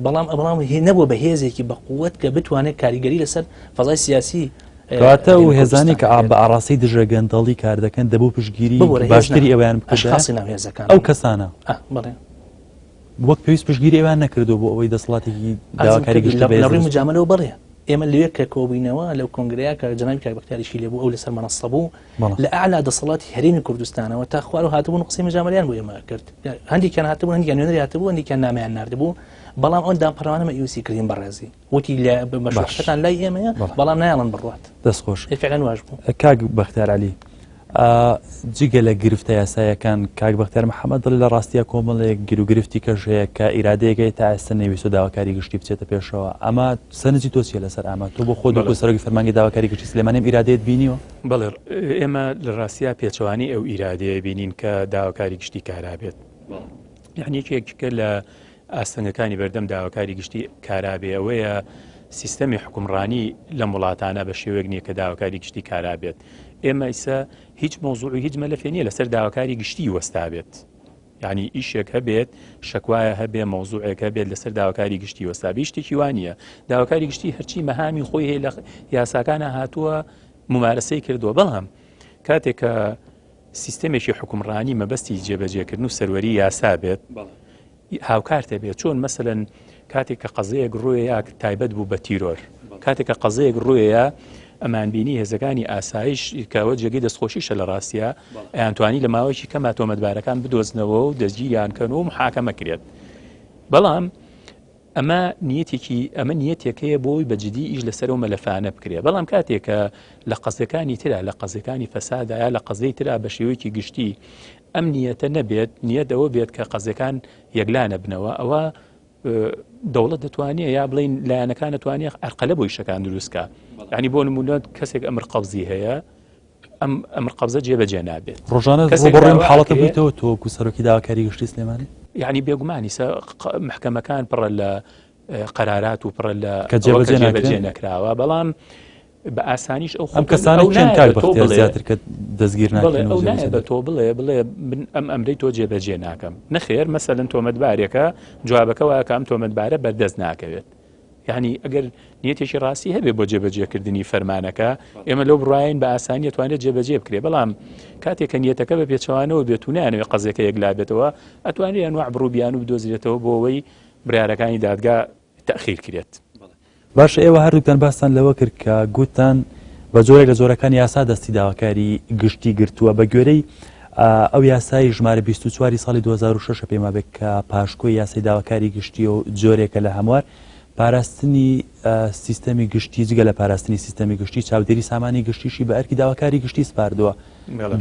بەڵام بەڵام هی نەبووە بە هێزێکی بەقوت کە بتوانێت کاریگەری لەسەر فەزای سیاسی کەواتە و هێزانی کە بە ئاڕاستەی دژە گەندەڵی کار دەکەن دەبوو پشتگیری باشتری ئەویان بکردایە ناو هێزەکان ئەو کەسانە بەڵێ وەک پێویست پشتگیری ئەویان نەکردو بۆ ئەوەی دەسەڵاتێکی داواکاری گشتی لە ڕووی مجاملەوە بەڵێ ئێمە لەوێ کە کۆبووینەوە لەو کۆنگرەیە کە جەنابی کاک بەختیاریشی لێ بوو ئەو لەسەر مەنەسە بوو لە ئەعلا دەسەڵاتی هەرێمی کوردستانەوە تا خوارەوە هاتبوون قسەی مجاملەیان بۆ ئێمە کرد هەندێکیان هاتبوون هەندێکیان نوێنەری هاتبوو هەندێکیان نامەیان ناردبوو بەڵام ئەو ئەندام پەرلەمانە مەئیوسی کردین بەڕێزی وتی لە مەشروعەکەتان لای ئێمەیە بەڵام نایەڵن بڕوات دەست خۆش فعلا واش بوو کاک بەختیار عەلی جگە لە گرفتە یاسایەکان کاک بەختیار محەممەد دەڵێ لە ڕاستیە کۆمەڵێک گیروگرفتی کەش هەیە کە ئیرادەیەکەی تا ئێستا نەویستوە داواکاری گشتی بچێتە پێشەوە ئەمە سەرنجی تۆ چیە لەسەر ئەمە تۆ بۆ خۆت وەکو سەرۆکی فەرمانگەی داواکاری گشتی سلێمانی ئەم ئیرادەیەت بینیوە؟ بەڵێ ئێمە لە ڕاستیا پێچەوانەی ئەو ئیرادەیە بینین کە داواکاری گشتی کارا بێت یعنی یەکێکە لە ئاستەنگەکانی بەردەم داواکاری گشتی کارا بێ ئەوەیە سیستەمی حکومڕانی لەم وڵاتانە بە شێوەیەک نییە کە داواکاری گشتی کارا بێت ئێمە ئیسە هیچ مەوزوع و هیچ مەلەفێ نییە لەسەر داواکاری گشتی وەستا بێت یعنی ئیشێک هەبێت شەکوایە هەبێ مەوزوعێک هەبێت لەسەر داواکاری گشتی وەستا بێ شتێکی وا نییە داواکاری گشتی هەرچی مەهامی خۆی هەیە لە یاساکانە هاتووە ممارەسەی کردووە بەڵام کاتێک کە سیستەمێکی حوکمڕانی مەبەستی جێبەجێکردن و سەروەری یاسا بێت هاوکارتە بێت چۆن مەسەلەن کاتێک کە قەزەیەک ڕوویە تایبەت بوو بە تیرۆر کاتێک کە قەزەیەک ڕوویە ئەمانبینی هێزەکانی ئاسایش کەەوە جێگەی دەستخۆشیشە لە ڕاستە ئەیانتوانی لە ماوەیەکی کەما تۆمەتبارەکان بدۆزنەوە و دەستگیریان کەن و محاکەمە کرێت بەڵام ئەمە نیەتێکی ئەمە نیەتێک هەیە بۆی بە جدی ئیش لەسەر ئەو مەلەفانە بکرێ بەڵام کاتێک کە لە قەزیەکانی ترا لە قەزیەکانی فەسادا یا لە قەزیەی ترا بە شێوەیەکی گشتی ئەم نیەتە نەبێت نیەت ئەوە بێت کە قەزیەکان یەکلا نەبنەوە ئەوە دەوڵەت دەتوانێت یا بڵین لایەنەکان دەتوانێت ئەرقەلە بۆ ئیشەکان دروستکە ینی بۆ نمونە کەسێک ئەمر قەبزی هەیە ئەم ئەمر قەبزە جێبەجێ نابێت. ڕۆژانە کەسێک ڕووبەڕووی ئەم داوا حاڵەتە ئەکرێ بوویتەوە تۆ وەکوو سەرۆکی داواکاری گشتی سلێمانی؟ یانی بێگومان ئیسە مەحکەمەکان پڕە لە قەرارات و پڕە لە کە ئەوە کە جێبەجێ جێبەجێ ناکرێن؟ نەکراوە بەڵام بە ئاسانیش ئەو ئەم کەسانە کێن کاک بەختیار زیاتر کە دەستگیر ناکرێن ئەو نایە بە تۆ بڵێ بڵێ من ئەم ئەمرەی تۆ جێبەجێ ناکەم نەخێر مەسەلەن تۆمەتبارێکە جوابەکە وایە کە ئەم تۆمەتبارە بەردەست ناکەوێت یعنی ئەگەر نیەتێکی ڕاستی هەبێ بۆ جێبەجێکردنی فەرمانەکە ئێمە لەو بڕواین بە ئاسانی توانێت جێبەجێ بکرێ بەڵام کاتێک کە نیەتەکە بە پێچەوانەوە بێت و نانەوێ قەزیەکە یەکلا بێتەوە ئەتوانێت ئەنواع بڕوبیان و بدۆزرێتەوە بۆ ئەوەی بڕیارەکانی دادگا تەئخیر کرێت. باشە ئێوە هەردووکتان باستان لەوە کرد کە گوتتان بە جۆرێک لە جۆرەکان یاسا دەستی داواکاری گشتی گرتووە بە گوێرەی ئەو یاسای ژمارە 24 ساڵی 2006 پێم وابێت کە پاشکۆی یاسای داواکاری گشتی و جۆرێکە لە هەموار پاراستنی سیستەمی گشتی جگە لە پاراستنی سیستەمی گشتی چاودێری سامانی گشتیشی بە ئەرکی داواکاری گشتی سپاردووە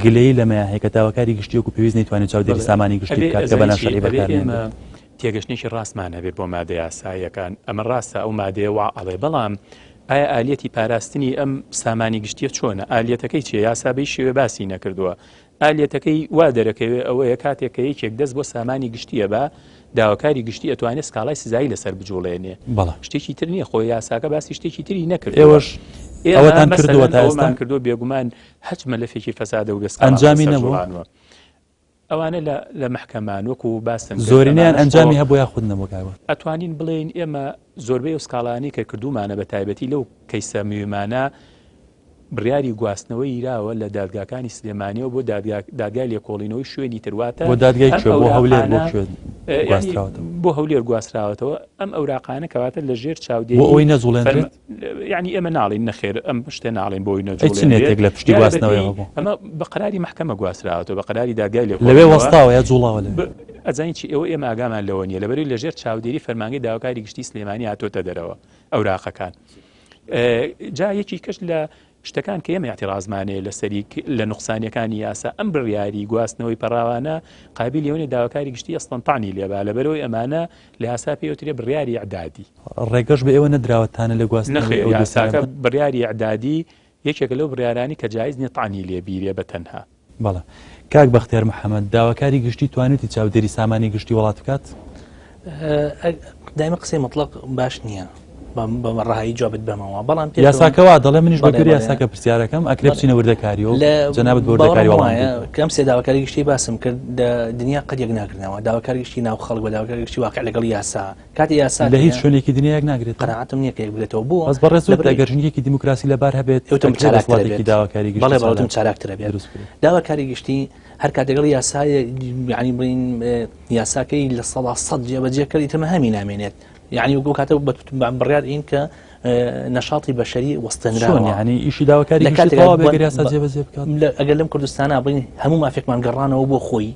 گلەیی لەمەیان هەیە کە داواکاری گشتی وەکو پێویست نەیتوانێت چاودێری سامانی گشتی بکات کە بە ناشەرعی بەکارنێنرێت. تێگەشتنێکی ڕاستمان هەبێت بۆ مادە یاساییەکان، ئەمە ڕاستە ئەو مادەیە وا ئەڵێ، بەڵام ئایا ئالیەتی پاراستنی ئەم سامانی گشتیە چۆنە؟ ئالیەتەکەی چیە؟ یاسا بەی شێوێ باسی نەکردووە. ئالیەتەکەی وا دەرەکەوێ ئەوەیە کاتێک کە یەکێک دەست بۆ سامانی گشتیە با داواکاری گشتی ئەتوانێت سکاڵای سزایی لەسەر بجوڵێنێ. بەڵێ. شتێکی تر نییە، خۆ یاساکە باسی شتێکی تری نەکردووە. ئێوەش ئێمە ئەوەتان مەسەلەن کردووە تا ئێستا؟ ئەوەمان کردووە، بێگومان هەچ مەلەفێکی فەسادە و بێ سکاڵا ئەنجامی لەسەر نەبووە؟ جوڵانوە. ئەوانە لە لە مەحکەمان وەکو باسم کرد زۆرینەیان ئەمانەش ئەنجامی خۆ هەبوو یاخود نەبوو کاک بەختیار؟ ئەتوانین بڵێین ئێمە زۆربەی ئەو سکاڵایانەی کە کردوومانە بە تایبەتی لەو کەیسە مویمانە بڕیاری گواستنەوەی یراوە لە دادگاکانی سلێمانیەوە بۆ دادگا دادگای لێکۆڵینەوەی شوێنی تر واتە بۆ دادگای ئەم کوێ؟ بۆ هەولێر بۆ ئەوراقانە کوێ یانی گواستراوەتەوە؟ بۆ هەولێر گواستراوەتەوە ئەم ئەوراقانە کەواتە لە ژێر بۆ چاودێری ئەوەی فەرم نەجوڵێنرێت؟ یعنی ئێمە ناڵین نەخێر ئەم شتە ناڵێن بۆی ئەی چ نەجوڵێنرێت نێتێک لە پشتی دیارە گواستنەوەیەوە بەپێی بوو؟ ئەمە بە قەراری مەحکەمە گواستراوەتەوە بە قەراری دادگای لەوێ لێکۆڵینەوە وەستاوە یا جوڵاوە لەوێ؟ ئەزانی چی ئێوە ئێمە ئاگامان لەوە نییە لەبەرەوەی لەژێر چاودێری فەرمانگەی داواکاری گشتی سلێمانی هاتۆتە دەرەوە ئەوراقەکان جا یەکی کەش لە شتەکان کە ئێمە اعتراضمان هەیە لەسەری لە نوقسانیەکانی یاسا ئەم بڕیاری گواستنەوەی پەڕاوانە قابیلی ئەوە نیە داواکاری گشتی ئەسڵەن تەعنی لێبا لەبەرەوەی ئەمانە لە یاسا پێی وترێ بڕیاری ئیعدادی. ڕێگەش بە ئێوە نەدراوە تانە لە گواستنەوەی نەخێر ئەو دۆسیانە یاساکە بدەن؟ بڕیاری ئیعدادی یەکێکە لەو بڕیارانەی کە جایز نیە تەعنی لێ بیرێ بە تەنها. بەڵێ. کاک بەختیار محەمەد، داواکاری گشتی توانیوتی چاودێری سامانی گشتی وڵات بکات؟ دایمە قسەی مطلق باش نییە بە ڕەهایی جوابت بەمەوە بەڵام یاساکە وا دەڵێ منیش بە گوێرەی یاساکە پرسیارەکەم ئەکرێ بچینە وردەکاریەوە جەنابت بە وردەکاری وەڵام کەم سێ داواکاری گشتی باسم کرد دنیا قەت یەک ناگرنەوە داواکاری گشتی ناو خەڵک بە داواکاری گشتی واقع لەگەڵ یاسا کاتی یاسا لە هیچ شوێنێکی دنیا یەک ناگرێت قەناعەتم نییە کە یەک بگرێتەوە بۆ بەس بەڕێز وت ئەگەر ژینگەیەکی دیموکراسی لەبار هەبێت ئەوتم ئەکرێ دەسەڵاتێکی داواکاری گشتی بەڵێ بەڵێ چالاکترە بێت دروست بکرێت. داواکاری گشتی هەر کات لەگەڵ یاسای یعنی بڵین یاساکەی 100% جێبەجێ کرد ئیتر مەهامی نامێنێت یعنی وەکو کاتە بڕیار ئین کە نەشاتی بەشەری وەستێنراوە چۆن یعنی ئیشی داواکاری لە گشتی کاتێکا تەواو بێ گەر یاسا جێبەجێ بکات ئەگەر لەم کوردستانە بڵین هەموو مافێکمان گەڕانەوە بۆ خۆی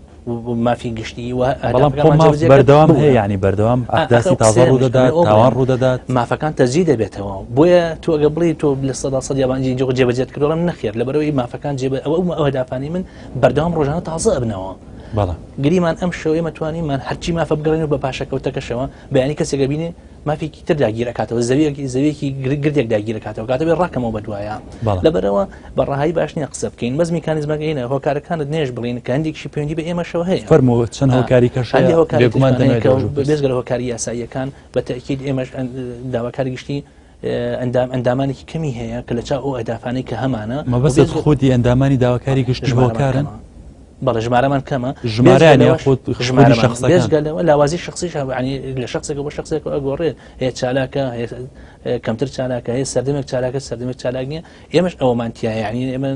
مافی گشتی و بەڵام خۆ ماف بەردەوام هەیە یعنی بەردەوام ئەحداسی تازە ڕوودەدات تاوان ڕوودەدات مافەکان تەجدید دەبێتەوە بۆیە تۆ ئەگە بڵێ تۆ 100% یابانی جۆ جێبەجێت کردوڵم نەخێر لەبەرەوەی مافەکان جێبە ئەوە ئەو ئەهدافانی من بەردەوام ڕۆژانە تازە ئەبنەوە بەڵێ گریمان ئەم شەو ئێمە توانیمان هەرچی مافە بگەڕێن بە پاشەکەوتەکەشەوە بەیانی کەسێک بینێ مافێکی تر داگیر ئەکاتەوە زەویەکی زەویەکی گردێک داگیر ئەکاتەوە کاتە بێ ڕاکەمەوە بە دوایە لەبەرەوە بە ڕەهایی باش نییە قسە بکەین بەس میکانیزمەکە هینە هۆکارەکانت نێش بڵین کە هەندێکشی پەیوەندی بە ئێمەشەوە هەیە فەرموو چەند هۆکاری کەش هەیە بێگومان دەمەوێت بێجگە لە هۆکاری یاساییەکان بە تەئکید ئێمەش داواکاری گشتی ئەندام ئەندامانێکی کەمی هەیە کە لە چاو ئەو ئەهدافانەی کە هەمانە مەبەستت خودی ئەندامانی داواکاری گشتی هۆکارن؟ بەڵێ ژمارەمان کەمە ژمارەیان یاخود ژمارە شخصەکان بێجگە لەوە لاوازی شخصیش هەبوو یعنی لە شخصێکەوە بۆ شخصێکەوە ئەگۆڕێت هەیە چالاکە هەیە کەمتر چالاکە هەیە سەردەمێک چالاکە سەردەمێک چالاک نییە ئێمەش ئەوەمان تیا یعنی ئێمە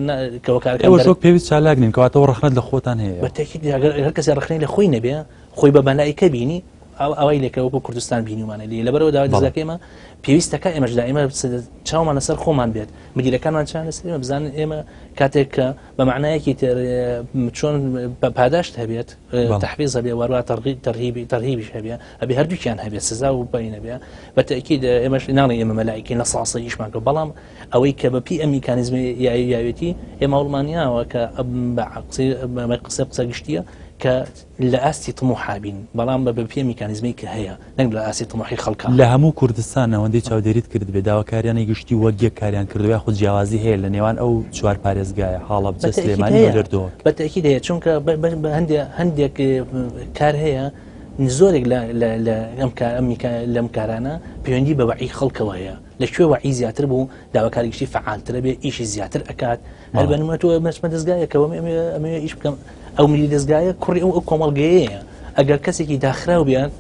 کە وەکارەکان ئێوەش وەک پێویست چالاک نین کەواتە ڕەخنەت لە خۆتان هەیە بە تەئکید ئەگەر هەر کەسێ ڕەخنەی لە خۆی نەبێ خۆی بە مەلائیکە بینی ئەوای لێکە وەکو کوردستان بینیومانە لێ لەبەرەوە داوای دەزگاکە ئێمە پێویستەکە ئێمەش دائیمە چاومان لەسەر خۆمان بێت مدیرەکانمان چیان لەسەر ئێمە بزانن ئێمە کاتێک کە بە معنایەکی تر چۆن پاداشت هەبێت تحفیز هەبێ وەروە تەرغیبی تەرهیبیش هەبێ ئەبێ هەردووکیان هەبێت سزا و بین هەبێ بە تەئکید ئێمەش ناڵێن ئێمە مەلائیکین لە ساسە ئیشمان کرد بەڵام ئەوەی کە بە پێی ئەم میکانیزمە یاوێتی ئێمە هەوڵمانیاوە کە بە قسە قسە گشتیە کە لە ئاستی تموحا بین، بەڵام بە بەپێ میکانیزمەی کە هەیە، نەک لە ئاستی تموحی خەڵکا. لە هەموو کوردستان ئەوەندەی چاودێریت کردبێ داواکاریانی گشتی وەک یەک کاریان کردوە یاخود جیاوازی هەیە لە نێوان ئەو چوار پارێزگایە، هەڵەبجە، بە تەئکید سلێمانی، هەیە، هەولێر، دهۆک؟ بە تەئکید هەیە، چونکە بە هەندێ هەندێک کار هەیە زۆرێک لە لەم کارانە پەیوەندی بە وەعی خەڵکەوە هەیە لە کوێ وەعی زیاتر بوو داواکاری گشتی فعالترە بێ ئیشی زیاتر ئەکات هەر بە نمونە تۆ مەچمە دەستگایەکەوە ئەمەوێ ئیش بکەم ئەو ملی دەستگایە کوڕی ئەو ئەو کۆمەڵگەیەیە ئەگەر کەسێکی داخراو بیان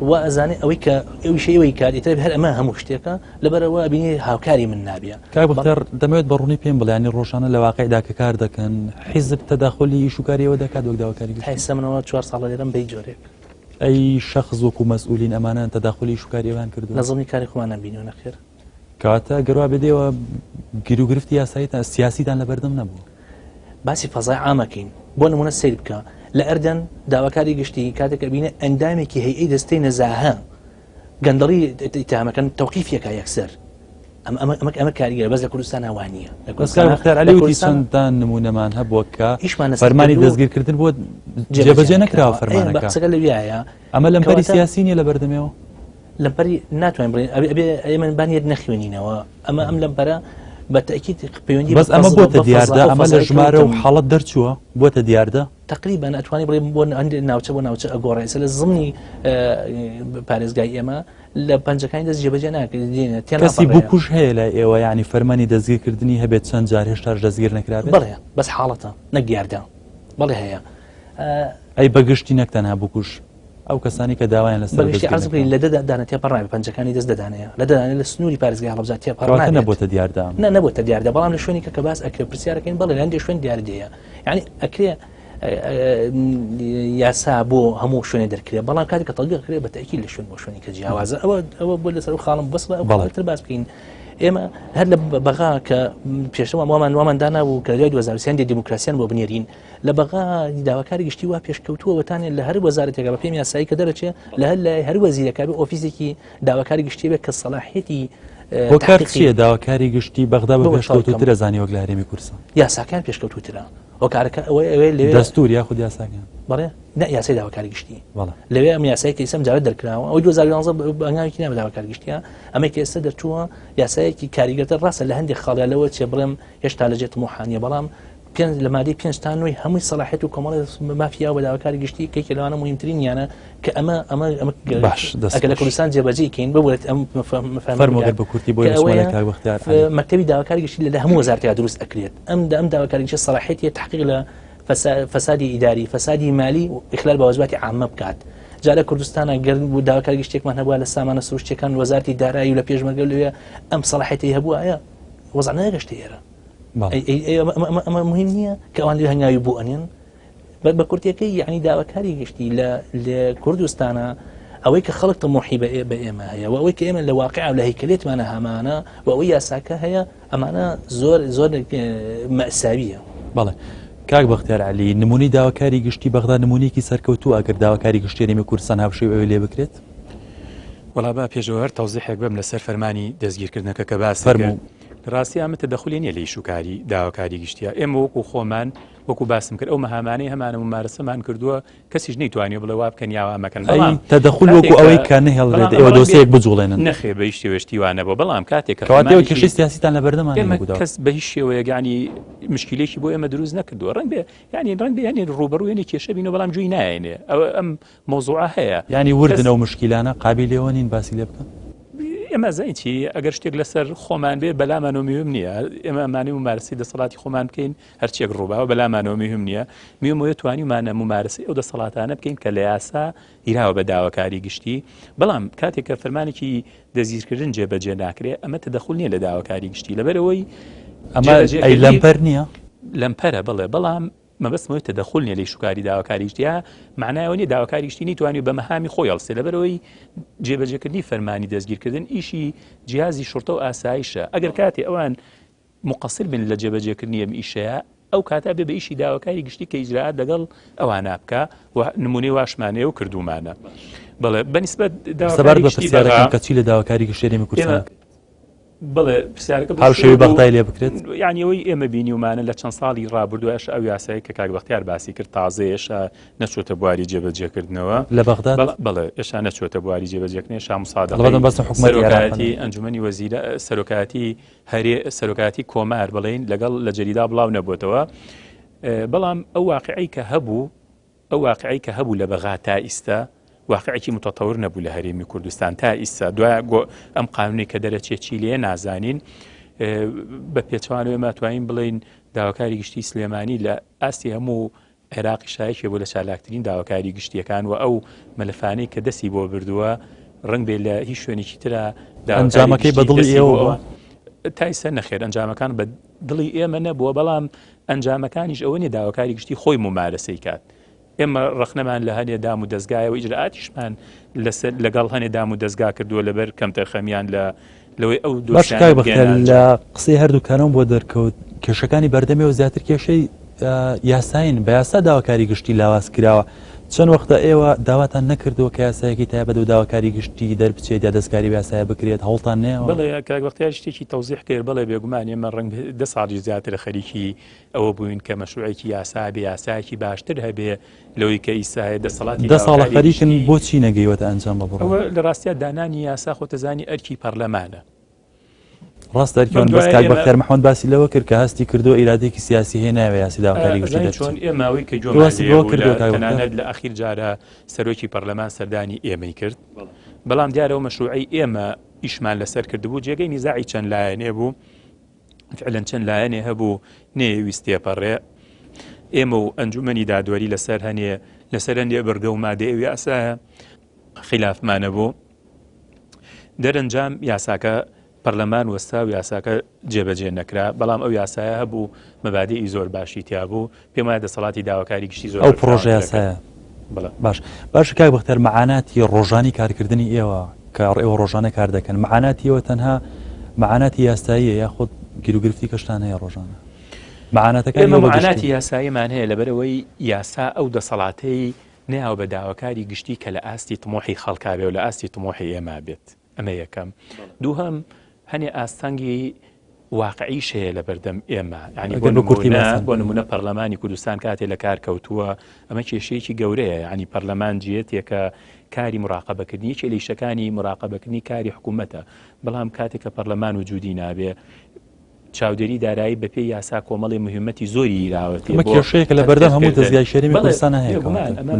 وا ئەزانێ ئەوەی کە ئەویشەی ئەوەی کات ئیتر هەر ئەمە هەموو شتێکە لەبەرەوە ئەبینی هاوکاری من نابێ. کاک بەختیار دەمەوێت بە ڕوونی پێم بڵێ یانی ڕۆژانە لە واقعدا کە کار دەکەن حیزب تەداخولی ئیش و کاری ئێوە دەکات وەک داواکاری گشتی؟ تا ئێستا منەوە چوار ساڵە لێرەم بەی جۆرێک. ئەی شەخس وەکو مەسئولین ئەمانە تەداخولی ئیش و کاری ئێوەیان کردووە؟ لە زەمنی کاری خۆمان نەمبینیوە نەخێر. کەواتە گەر وا بێت ئێوە گیروگرفتی یاساییتان سیاسیتان لەبەردەم نەبووە؟ باسی فەزای عامەکەین بۆ نمونە سەیر بکە لە ئەردەن داواکاری گشتی کاتێک ئەبینێ ئەندامێکی هەیئەی دەستەی نەزاهە گەندەڵی ئیتهامەکەن تەوقیفیەکە یەکسەر ئەم ئەمە ئەمە ئەمە کاریگەرە بەس لە کوردستان وا نییە لە کوردستان بەختیار عەلی وتی چەندان نمونەمان هەبووە کە ئیشمان لەسەر فەرمانی کردووە. دەستگیرکردن بۆ جێبەجێ نەکراوە فەرمانەکە قسەکە لەویایە ئەمە لەمپەری کەواتە سیاسی نییە لە بەردەمێەوە؟ لەمپەری ناتوانین بڵێین ئەبێ ئەبێ ئێمە با نیەت نەخوێنینەوە ئەمە ئەم لەمپەرە بە تەئکید پەیوەندی بەس ئەمە بۆتە دیاردە ئەمە لە ژمارە و حاڵەت دەرچووە بۆتە دیاردە تقریبا ئەتوانی بڵێ بۆ هەندێک ناوچە بۆ ناوچە ئەگۆڕێ ئێستا لە زمنی پارێزگای ئێمە لە پەنجەکانی دەست جێبەجێ ناکرێت کەسی بکوژ هەیە لای ئێوە یعنی فەرمانی دەستگیرکردنی هەبێت چەند جار هێشتاش دەستگیر نەکرابێت بەڵێ بەس حاڵەتە نەک دیاردە بەڵێ هەیە ئەی بەگشتی نەک تەنها بکوژ ئەو کەسانی کە داوایان لەسەر بەگشتی عەرز بکەین لە دە دانە تێپەڕ نابێت پەنجەکانی دەست دەدانەیە لە دەدانە لە سنووری پارێزگای هەڵەبجە تێپەڕ کەواتە نابێت نەبۆتە دیاردە نە نەبۆتە دیاردە بەڵام لە شوێنێکە کە باس ئەکرێ پرسیارەکەین بەڵێ لە هەندێک شوێن دیاردەیە یعنی ئەکرێ یاسا بۆ هەموو شوێنێ دەرکرێ بەڵام کاتێک کە تەطبیق کرێ بە تەئکید لە شوێن بۆ شوێنی کە جیاوازە ئەوە ئەوە بۆ لەسەر ئەو خاڵم بەس ئەو بەڵێ. تر باس بکەین ئێمە هەر لە بەغا کە پێشتر وامان وامان دانابوو کە لە دوای 2023 هەندێک دیموکراسیان بۆ بنێرین لە بەغا داواکاری گشتی وا پێشکەوتووە وتانێ لە هەر وەزارەتێکە بە پێم یاسایی کە دەرەچێ لە هەر لای هەر وەزیرەکە بێ ئۆفیسێکی داواکاری گشتی بێ کە سەلاحیەتی هۆکار چییە داواکاری گشتی بەغدا بە بۆ پێشکەوتووترە زانی وەک لە هەرێمی کوردستان؟ یاساکان پێشکەوتووترە هۆکارەکە ئەوەی ئەوەیە لەوێ دەستور یاخود یاساکان؟ بەڵێ نە یاسای داواکاری گشتی بەڵێ لەوێ ئەم یاسای کە ئێستا جارە دەرکراوە ئەوەی 2011 بەنگاوێکی نابێ داواکاری گشتیە ئەمەی کە ئێستا دەرچووە یاسایەکی کاریگەرتر ڕاستە لە هەندێک خاڵیا لەوە چێ بڵێم هێشتا لە جێ تموحانیە بەڵام پێنج لە مادەی پێنج تا نۆی هەمووی سەڵاحیەت و کۆمەڵی مافی یاوە بە داواکاری گشتی کە یەکێ لەوانە موهیمترینیانە کە ئەمە ئەمە ئەمە باش دەست ئەگەر لە خۆش. کوردستان جێبەجێی کەین ببورێت ئەم فەرموو ئەگەر بە کورتی بۆی کە بچمە لای ئەوەیە کاک بەختیار عەلی. مەکتەبی داواکاری گشتی لە هەموو وەزارەتێکا دروست ئەکرێت ئەم ئەم داواکاری گشتی سەڵاحیەتی تحقیق لە فەسادی ئیداری فەسادی مالی و ئیخلال بە واجباتی عامە بکات جا لە کوردستانە گەر بوو داواکاری گشتێکمان هەبووە لە سامانە سروشتیەکان وەزارەتی دارایی و لە پێشمەرگە لەوێ ئەم سەڵاحیەتی هەبووایە وەزع نەگەشتە ئێرە ئەمە مهم نییە کە ئەوان لێ هەنگاوی بۆ ئەنێن بە کورتەکەی یعنی داواکاری گشتی لە لە کوردستانە ئەوەی کە خەڵک تەمۆحی بە بە ئێمە هەیە و ئەوەی کە ئێمە لە واقع و لە هەیکەلێتمانە هەمانە و ئەوەی یاساکە هەیە ئەمانە زۆر زۆر مەساویە. بەڵێ کاک بەختیار عەلی نمونەی داواکاری گشتی بەغدا نمونەیەکی سەرکەوتووە ئەگەر داواکاری گشتی هەرێمی کوردستان هاوشێوەی ئەوێ لێ بکرێت؟ وەڵا با پێشەوە هەر تەوزیحێک بەم لەسەر فەرمانی دەستگیرکردنەکە کە باست فەرموو. کرد لە ڕاستی ئەمە تەدەخولی نییە لە ئیش و کاری داواکاری گشتیە ئێمە وەکو خۆمان وەکو باسم کرد ئەو مەهامانەی هەمانە ممارەسەمان کردووە کەسیش نەیتوانیوە بڵێ وا بکەن یا وا مەکەن ئەی بەڵام تەدەخول کاتێک وەکو کە ئەوەی کە نەهێڵرێت بەڵام ئێوە ئەمە ڕەنگ بێ دۆسیەیەک بجوڵێنن نەخێر بە هیچ شێوەیە شتی وا نەبووە بەڵام کاتێک کە کەواتە ئێوە فەرمانێکی کێشەی سیاسیتان لە بەردەما نییە ئێمە وەکو داوا کەس بە هیچ شێوەیەک یانی مشکیلێکی بۆ ئێمە دروست نەکردووە ڕەنگ بێ یانی ڕەنگ بێ یانی ڕووبەڕووی هەنێ کێشە بینەوە بەڵام گوێی نایەنێ ئەوە ئەم مەوزوعە هەیە یانی وردن کەس ئەو مشکیلانە قابیلی ئەوە نین باسی لێ بکەن؟ ئێمە ئەزانین چی ئەگەر شتێک لەسەر خۆمان بێ بەلامانەوە مهم نییە ئێمە ئەمانەی ممارەسەی دەسەڵاتی خۆمان بکەین هەرچیەک ڕووباوە بەلامانەوە مهم نییە مهم ئەوەیە توانیومانە ممارەسەی ئەو دەسەڵاتانە بکەین کە لە یاسا گیراوە بە داواکاری گشتی بەڵام کاتێک کە فەرمانێکی دەستگیرکردن جێبەجێ ناکرێ ئەمە تەدەخول نییە لە داواکاری گشتی لەبەرئەوەی ئەمە ئەی جێبەجێکردنی لەمپەر نییە؟ لەمپەرە بەڵێ بەڵام مەبەستم ئەوەی تەدەخول نیە لە ئیشوکاری داواکاری گشتی یا مەعنای ئەوە نیە داواکاری گشتی نەیتوانیوە بە مەهامی خۆی هەڵسێ لەبەرئەوەی جێبەجێکردنی فەرمانی دەستگیرکردن ئیشی جیهازی شوڕتە و ئاسایشە ئەگەر کاتێ ئەوان مقصر بن لە جێبەجێکردنی ئەم ئیشەیە ئەو کاتە بێ بە ئیشی داواکاری گشتی کە ئیجرائات لەگەڵ ئەوانە بکا و نمونەی واشمان هەیە و کردوومانە بەڵێ بەنیسبەت سەبارەت داواکاری بە گشتی پرسیارەکەم بەغا کە چی لە داواکاری گشتی هەرێمی کوردستان ئێمە بکرێت؟ بەڵێ پرسیارەکە بەو هاوشێوەی شێوە بوو بەغدای لێ بکرێت؟ یعنی ئەوەی ئێمە بینیومانە لە چەند ساڵی ڕابردووە ئێشا ئەو یاسایی کە کاک بەختیار باسی کرد تازەیە ئێشا نەچۆتە بواری جێبەجێکردنەوە لە بەغداد؟ بەڵێ ئێشا نەچۆتە بواری جێبەجێکردن ئێشا لە مسادقەی بەغداد بەس حکوومەتی عێراق سەرۆکایەتی ئەنجومەنی وەزیرە سەرۆکایەتی هەرێ سەرۆکایەتی کۆمار بڵێین لەگەڵ لە جەریدا بڵاو نەبووتەوە بەڵام ئەو واقعی کە هەبوو ئەو واقعی کە هەبوو لە بەغا تا ئیستا واقعێکی متطور نەبوو لە هەرێمی کوردستان تا ئیستا دوای ئەم قانونی کە دەرەچێت چی لێ نازانین بە پێچوانەوە ماتوانین بڵین داواکاری گشتی سلێمانی لە ئاستی هەموو عێراقی شایەکێ بوو لە چالاکترین داواکاری گشتیەکان و ئەو مەلەفانەی کە دەستی بۆ بردووە ڕنگ بێ لە هیچ شوێنێکی ترا ئەنجامەکەی بە دڵی ئێوە تا ئیستا نەخێر ئەنجامەکان بە دڵی ئێمە نەبووە بەڵام ئەنجامەکانیش ئەوە نیە داواکاری گشتی خۆی ممارەسەی کات ئێمە ڕەخنەمان لە هەنێ دام و دەستگایە و ئیجرئاتیشمان لەسەر لەگەڵ هەنێ دام و دەستگا کردووە لەبەر کەمتەرخەمیان لە لەوەی ئەو باش کاک بەختیار لە قسەی هەردووکانەوە بۆ دەرکەوت کێشەکانی بەردەمێ و زیاتر کێشەی یاساین بە یاسا داواکاری گشتی لاواز کراوە چەند وەختە ئێوە داواتان نەکردووە کە یاسایەکی تایبەت و داواکاری گشتی دەربچێت یا دەستکاری یاسایە بکرێت هەوڵتان نەیەوە؟ بەڵێ کاک بەختیار شتێکی تەوزیح کرد بەڵێ بێگومان ئێمە ڕەنگ دە ساڵیش زیاترە خەریکی ئەوە بووین کە مەشروعێکی یاسا بێ یاسایەکی باشتر هەبێ لەوەی کە ئیستا هەیە دەسەڵاتی دە ساڵە خەریکن بۆچی نەگەیوەتە ئەنجام بە بڕوا؟ ئەوە لە ڕاستیا دانانی یاسا خۆتەزانی ئەرکی پەرلەمانە. ڕاستە ئەرکیان بەس کاک بەختیار محمد باسی لەوە کرد کە هەستی کردووە ئیرادەیەکی سیاسی هەیە نایەوێ یاسی داواکاری گشتی دەربچێت. چۆن ئێمە ئەوەی کە گوێمان لێ بوو لە تەنانەت لە ئەخیر جارە سەرۆکی پەرلەمان سەردانی ئێمەی کرد بەڵام دیارە ئەو مەشروعەی ئێمە ئیشمان لەسەر کردبوو جێگەی نیزاعی چەند لایەنێ بوو فعلا چەند لایەنێ هەبوو نەیەویست تێپەڕێ ئێمە و ئەنجومەنی دادوەری لەسەر هەنێ لەسەر هەندێ بڕگە و مادەی ئەو یاسایە خلافمانە بوو دەرەنجام یاساکە پەرلەمان وەستا و یاساکە جێبەجێ نەکرا بەڵام ئەو یاسایە هەبوو مەبادیئی زۆر باشی تیا بوو پێم وایە دەسەڵاتی داواکاری گشتی زۆر ئەو پڕۆژە یاسایە باش باش کاک بەختیار مەعاناتی ڕۆژانی کارکردنی ئێوە کە ئێوە ڕۆژانە کار دەکەن مەعاناتی ئێوە تەنها مەعاناتی یاساییە یاخود گیروگرفتی کەشتان هەیە ڕۆژانە مەعاناتەکانی ئێمە مەعاناتی یاساییمان هەیە لەبەرئەوەی یاسا ئەو دەسەڵاتەی نەیاوە بە داواکاری گشتی کە لە ئاستی تموحی خەڵکا بێ و لە ئاستی تموحی ئێمە بێت ئەمە یەکەم دووهەم هەنێ ئاستەنگی واقعیش هەیە لە بەردەم ئێمە ینی بۆ نمونە بۆ نمونە پەرلەمانی کوردستان کاتێ لە کار کەوتووە ئەمە کێشەیەکی گەورەیە ینی پەرلەمان جیەتێکە کاری مراقبەکردنی یەکێ لە ئیشەکانی مراقبەکردنی کاری حکوومەتە بەڵام کاتێک کە پەرلەمان و جودی نابێ چاودێری دارایی بەپێی یاسا کۆمەڵی مهمەتی زۆری یراوەتی ئەمە کێشەیەکە لە بەردەم هەموو دەزگای شەرمی کوردستان هەیە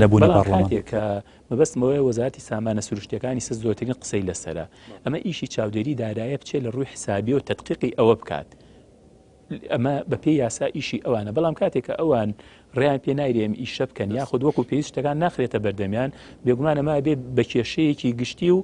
نەبوونی پەرلەمان کە مەبەستم ئەوەیە وەزارەتی سامانە سروشتیەکانی سە زۆرترین قسەی لەسەرە ئەمە ئیشی چاودێری دارایە بچێت لە ڕووی حسابی و تدقیقی ئەوە بکات ئەمە بەپێی یاسا ئیشی ئەوانە بەڵام کاتێک کە ئەوان ڕێیان پێ نایرێم ئیشە بکەن یاخود وەکو پێویست شتەکان ناخرێتە بەردەمیان بێگومان ئەمە بێ بە کێشەیەکی گشتی و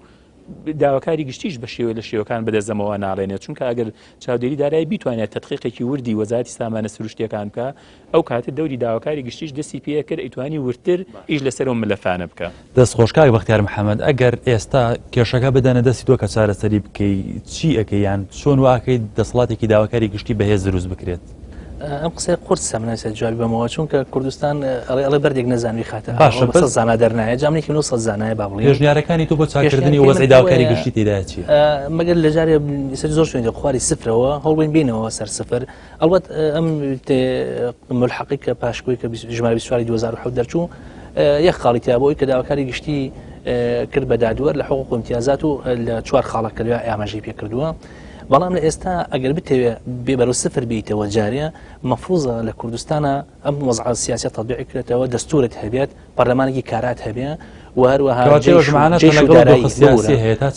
داواکاری گشتیش بە شێوە لە شێوەکان بەدەستەمەوە ناڵێنێت چونکە ئەگەر چاودێری دارایی بیتوانێت تدقیقێکی وردی وەزارەتی سامانە سروشتیەکان بکە ئەو کاتە دەوری داواکاری گشتیش دەستی پێکرد ئەیتوانی وردتر ئیش لەسەر ئەو ملەفانە بکە. دەست خۆش کاک بەختیار محەمەد ئەگەر ئێستا کێشەکە بدەنە دەستی تۆ کە چارەسەری بکەی چی ئەکەی یان چۆن وا ئەکەی دەسەڵاتێکی داواکاری گشتی بەهێز دروست بکرێت؟ ئەم قسەیە قورسە من ئێستا جوابی بەمەوە چونکە کوردستان ئەڵێ ئەڵێ بەردێک نەزانوی خاتە باشە بەس زانا دەرنایە جامێکی 900 زانایە با بڵێین پێشنیارەکانی تۆ بۆ چاکردنی وەزعی داواکاری گشتی تێدایە چییە؟ مەگەر لە جارێ سەر زۆر شوێن خواری سفرەوە هەوڵبین بینەوە سەر سفر ئەڵبەت ئەم ملحقی کە پاشکۆی کە ژمارە 24 2007 دەرچوو یەک خاڵی تیا بۆی کە داواکاری گشتی کرد بە دادوەر لە حقوق و امتیازات و لە چوار خاڵە کە لەوێ ئاماژەی پێ کردووە بەڵام لە ئێستا ئەگەر بتەوێ بێ بەرەو سفر بیتەوە جارێ مەفروزە لە کوردستانە ئەم وەزعە سیاسیە تەطبیق کرێتەوە دەستورت هەبێت پەرلەمانێکی کارات هەبێ و هەروەها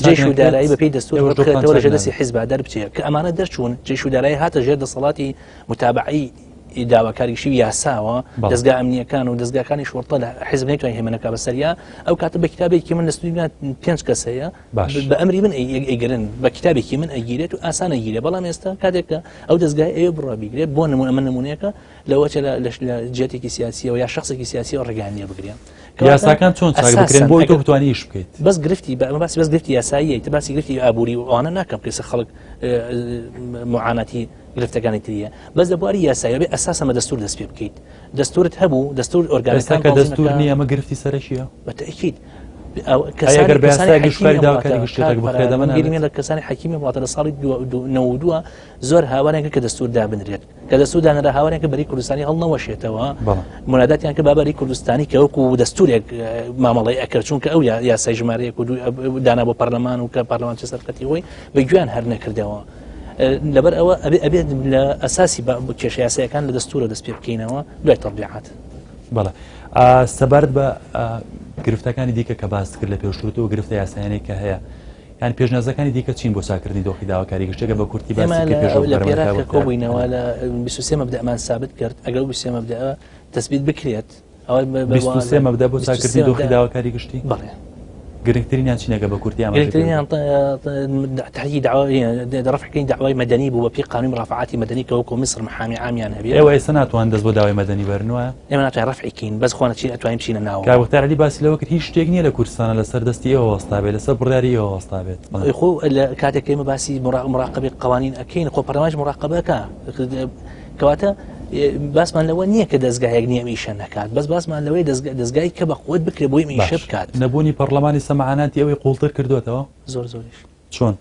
جەیش و دارایی بەپێی دەستور بکرێتەوە لە ژێر دەستی حیزبا دەربچێت کە ئەمانە دەرچوون جەیش و دارایی هاتە ژێر دەسەڵاتی متابعەی داواکاری گشتی و یاساوە دەزگا ئەمنیەکان و دەزگاکانی شوڕتە لە حیزب نەیتوانین هێمنەکە بەسەریا ئەو کاتە بە کتابێکی من لە ستودیو پێنج کەس هەیە بە ئەمری من ئەیگرن بە کتابێکی من ئەگیرێت و ئاسان ئەگیرێت بەڵام ئێستا کاتێک کە ئەو دەزگای ئەوێ بڕوا بیگرێت بۆ نمونە ئەمە نمونەیەکە لەوە چە لە جێتێکی سیاسیەوە یا شخصێکی سیاسیەوە ڕێگان لێ بگرێن یاساکان چۆن چاک بکرێن بۆی تۆ بتوانی ئیش بکەیت بەس گرفتی بە باسی بەس گرفتی یاساییە تە باسی گرفتی ئابووری و ئەوانە ناکەم کەسە خەڵک معاناتی گرفتەکانی تریە بەس لە بواری یاسایی بێ ئەساسە مە دەستور دەست پێ بکەیت دەستورت هەبوو دەستور ئۆرگانەکان کە دەستور نییە ئەمە گرفتی سەرەکیە بە تەئکید ئەگەر بە یاسای گشتکاری داواکاری گشتی تەک بکرێت ئەمە نابێت. لە کەسانی حەکیمی وڵاتە لە ساڵی 92 زۆر هاوارێک کە دەستور دابنرێت کە دەستور دانرا هاوارێک کە بەری کوردستانی هەڵنەوەشێتەوە مناداتیان کە بابەری کوردستانی کە وەکو دەستورێک مامەڵەی ئەکرد چونکە ئەو یاسای ژمارەیەک و دانا بۆ پەرلەمان و کە پەرلەمان چە سەرخەتی خۆی بە گوێیان هەر نەکردەوە لەبەر ئەوە ئەبێ ئەبێت لە ئەساسی کێشە یاسایەکان لە دەستورە دەست پێ بکەینەوە دوای تەطبیعات. بەڵێ سەبارەت بە گرفتەکانی دیکە کە باست کرد لە پێشتر و گرفتە یاسایانەی کە هەیە یان پێشنیازەکانی دیکە چین بۆ چاکردنی دۆخی داواکاری گشتی ئەگەر بە کورتی باسی ئێمە بکەی لە پێش ئەو لە بەرەمە پێرا کاک کە بەختیار. کۆبووینەوە لە 23 مەبدەمان سابت کرد ئەگەر ئەو 23 مەبدەئە تەسبیت بکرێت ئەوە بە- بە- 23 مەبدە بۆ 23 چاکردنی دۆخی مەبدەئ. داواکاری گشتی بەڵێ. گرنگترینیان چین ئەگەر بە کورتی ئاماژەی پێ گرنگترینیان بکەی؟ تحریکی دعوا رفعکردنی دعوای مەدەنی بوو بە پێی قانونی مرافعاتی مەدەنی کە وەکو میسر محامی عامیان هەبێ. ئێوە ئێستا ناتوانن دەست بۆ داوای مەدەنی بەرن وایە؟ ئێمە ناتوانین رەفعی کەین بەس خۆ نەچین ئەتوانین بچینە ناوەوە. کاک بەختیار عەلی باسی لەوە کرد هیچ شتێک نییە لە کوردستانە لەسەر دەستی ئێوە وەستابێت لەسەر بڕیاری ئێوە وەستابێت. خۆ لە کاتێک کە ئێمە باسی مراقەبەی قوانین ئەکەین خۆ پەرلەمانیش مراقەبە ئەکا کەواتە باسمان لەوە نییە کە دەزگایەک نییە ئەم ئیشە نەکات بەس باسمان لەوەی دەزگای کە بە قوت بکرێ بۆی ئەم ئیشە بکات. نەبوونی پەرلەمانی سەمعاناتی ئەوەی قوڵتر کردوێتەوە؟ زۆر زۆریش. چۆن؟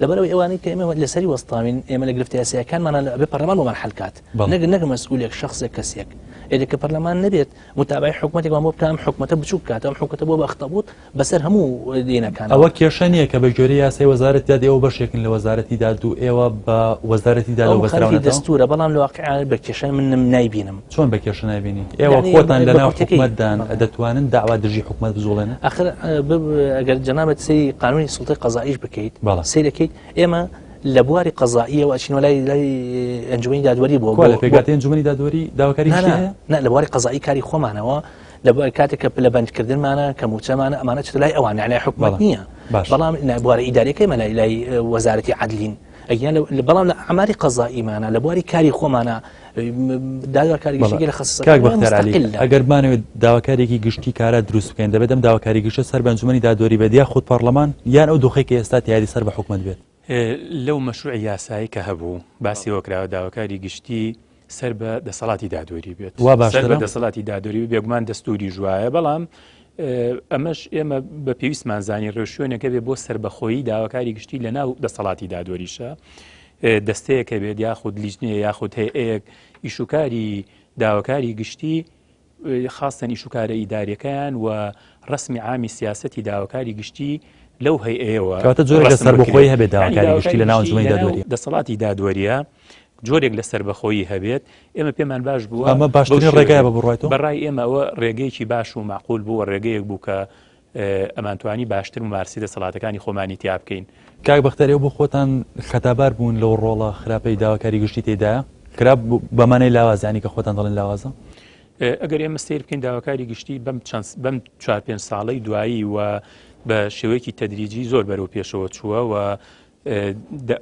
لەبەرئەوەی ئەوانەی کە ئێمە لەسەری وەستاوین ئێمە لە گرفتە یاساییەکانمانە ئەبێ پەرلەمان بۆمان حەل کات نەک نەک مەسئولێک شخصێک کەسێک ئێدە کە پەرلەمان نەبێت متابعی حکومەتێکمان بۆ بکە ئەم حکومەتە بچوک کات ئەم حکومەتە بۆ بە ئەختەبوت بەسەر هەموو دینەکان ئەوە کێشە نییە کە بە گوێرەی یاسای وەزارەتی داد ئێوە بەشێکن لە وەزارەتی داد و ئێوە بە وەزارەتی دادەوە ئەو مخالفی بەستراونەتەوە؟ دەستورە بەڵام لە واقع بە کێشە من نایبینم. چۆن بە کێشە نایبینی؟ ئێوە یعنی خۆتان بە لە ناو کورتەکەی حکومەتدان بەڵێ. دەتوانن داوا دژی حکومەت بجوڵێنن؟ ئاخر ئەگەر جەنابت سەیری قانونی سوڵتەی قەزائیش بکەیت بەڵێ. سەیرەکەیت ئێمە لە بواری قەزائیەوە ئەچینەوە لای لای ئەنجومەنی دادوەری بۆ کوا بۆ لە بۆ پێکهاتەی ئەنجومەنی دادوەری داواکاری نا گشتی نا هەیە؟ نا لە بواری قەزایی کاری خۆمانەوە لە کاتێک کە پلەبەندکردنمانە کە موچەمانە ئەمانە چتە لای ئەوان لای حکومەت بەڵێ. نییە باش. بەڵام بوارە ئیداریەکەی مە لای لای وەزارەتی عەدلین ئەگیان بەڵام لە ئەماری قەزائیمانە لە بواری کاری خۆمانە داواکاری گشتی لە خەسەکە کاک بەختیار عەلی ئەگەر بمانەوێت داواکارێکی گشتی کارا دروست بکەین دەبێت ئەم داواکاری گشتە سەر بە ئەنجومەنی دادوەری بێت یاخود پەرلەمان یان ئەو دۆخەی کە ئێستا تیایەتی سەر بە حکومەت بێت؟ لەو مەشروعی یاسایی کە هەبوو باسی ئەوە کراوە داواکاری گشتی سەر بە دەسەڵاتی دادوەری بێت وا سەر بە باشترە؟ دەسەڵاتی دادوەری بێت بێگومان دەستوریش وایە بەڵام ئەمەش ئێمە بە پێویستمان زانی ڕێوشوێنەکە بێ بۆ سربەخۆیی داواکاری گشتی لە ناو دەسەڵاتی دادوەریشە دەستەیەکە بێت یاخود لیژنەیە یاخود هەیەک ئیشوکاری داواکاری گشتی خاستەن ئیشوکارە ئیداریەکەیان و ڕسمی عامی سیاستی داواکاری گشتی لەو هەیەوە کەواتە جۆرێک لە ڕسم سەربەخۆیی بکرێت. هەبێت یعنی داواکاری گشتی لە ناو داواکاری ئەنجومەنی گشتی لە ناو دادوەریە. دەسەڵاتی دادوەریە جۆرێک لە سەربەخۆیی هەبێت ئێمە پێمان باش بووە ئەمە بەو باشترین شێوەیە ڕێگایە بە بڕوای تۆ؟ بە ڕای ئێمە ئەوە ڕێگەیەکی باش و مەعقول بوو و ڕێگەیەک بوو کە ئەمانتوانی باشتر ممارسی دەسەڵاتەکانی خۆمانی تیا بکەین. کاک بەختیار ئێوە بۆ خۆتان خەتابار بوون لەو ڕۆڵە خراپەی داواکاری گشتی تێیدایە؟ خراپ بە مانای لاواز یانی کە خۆتان دەڵێن لاوازە؟ ئەگەر ئێمە سەیر بکەین داواکاری گشتی بەم چەند بەم چوار پێنج ساڵەی دوایی و بە شێوەیەکی تەدریجی زۆر بەرەو پێشەوە چووە و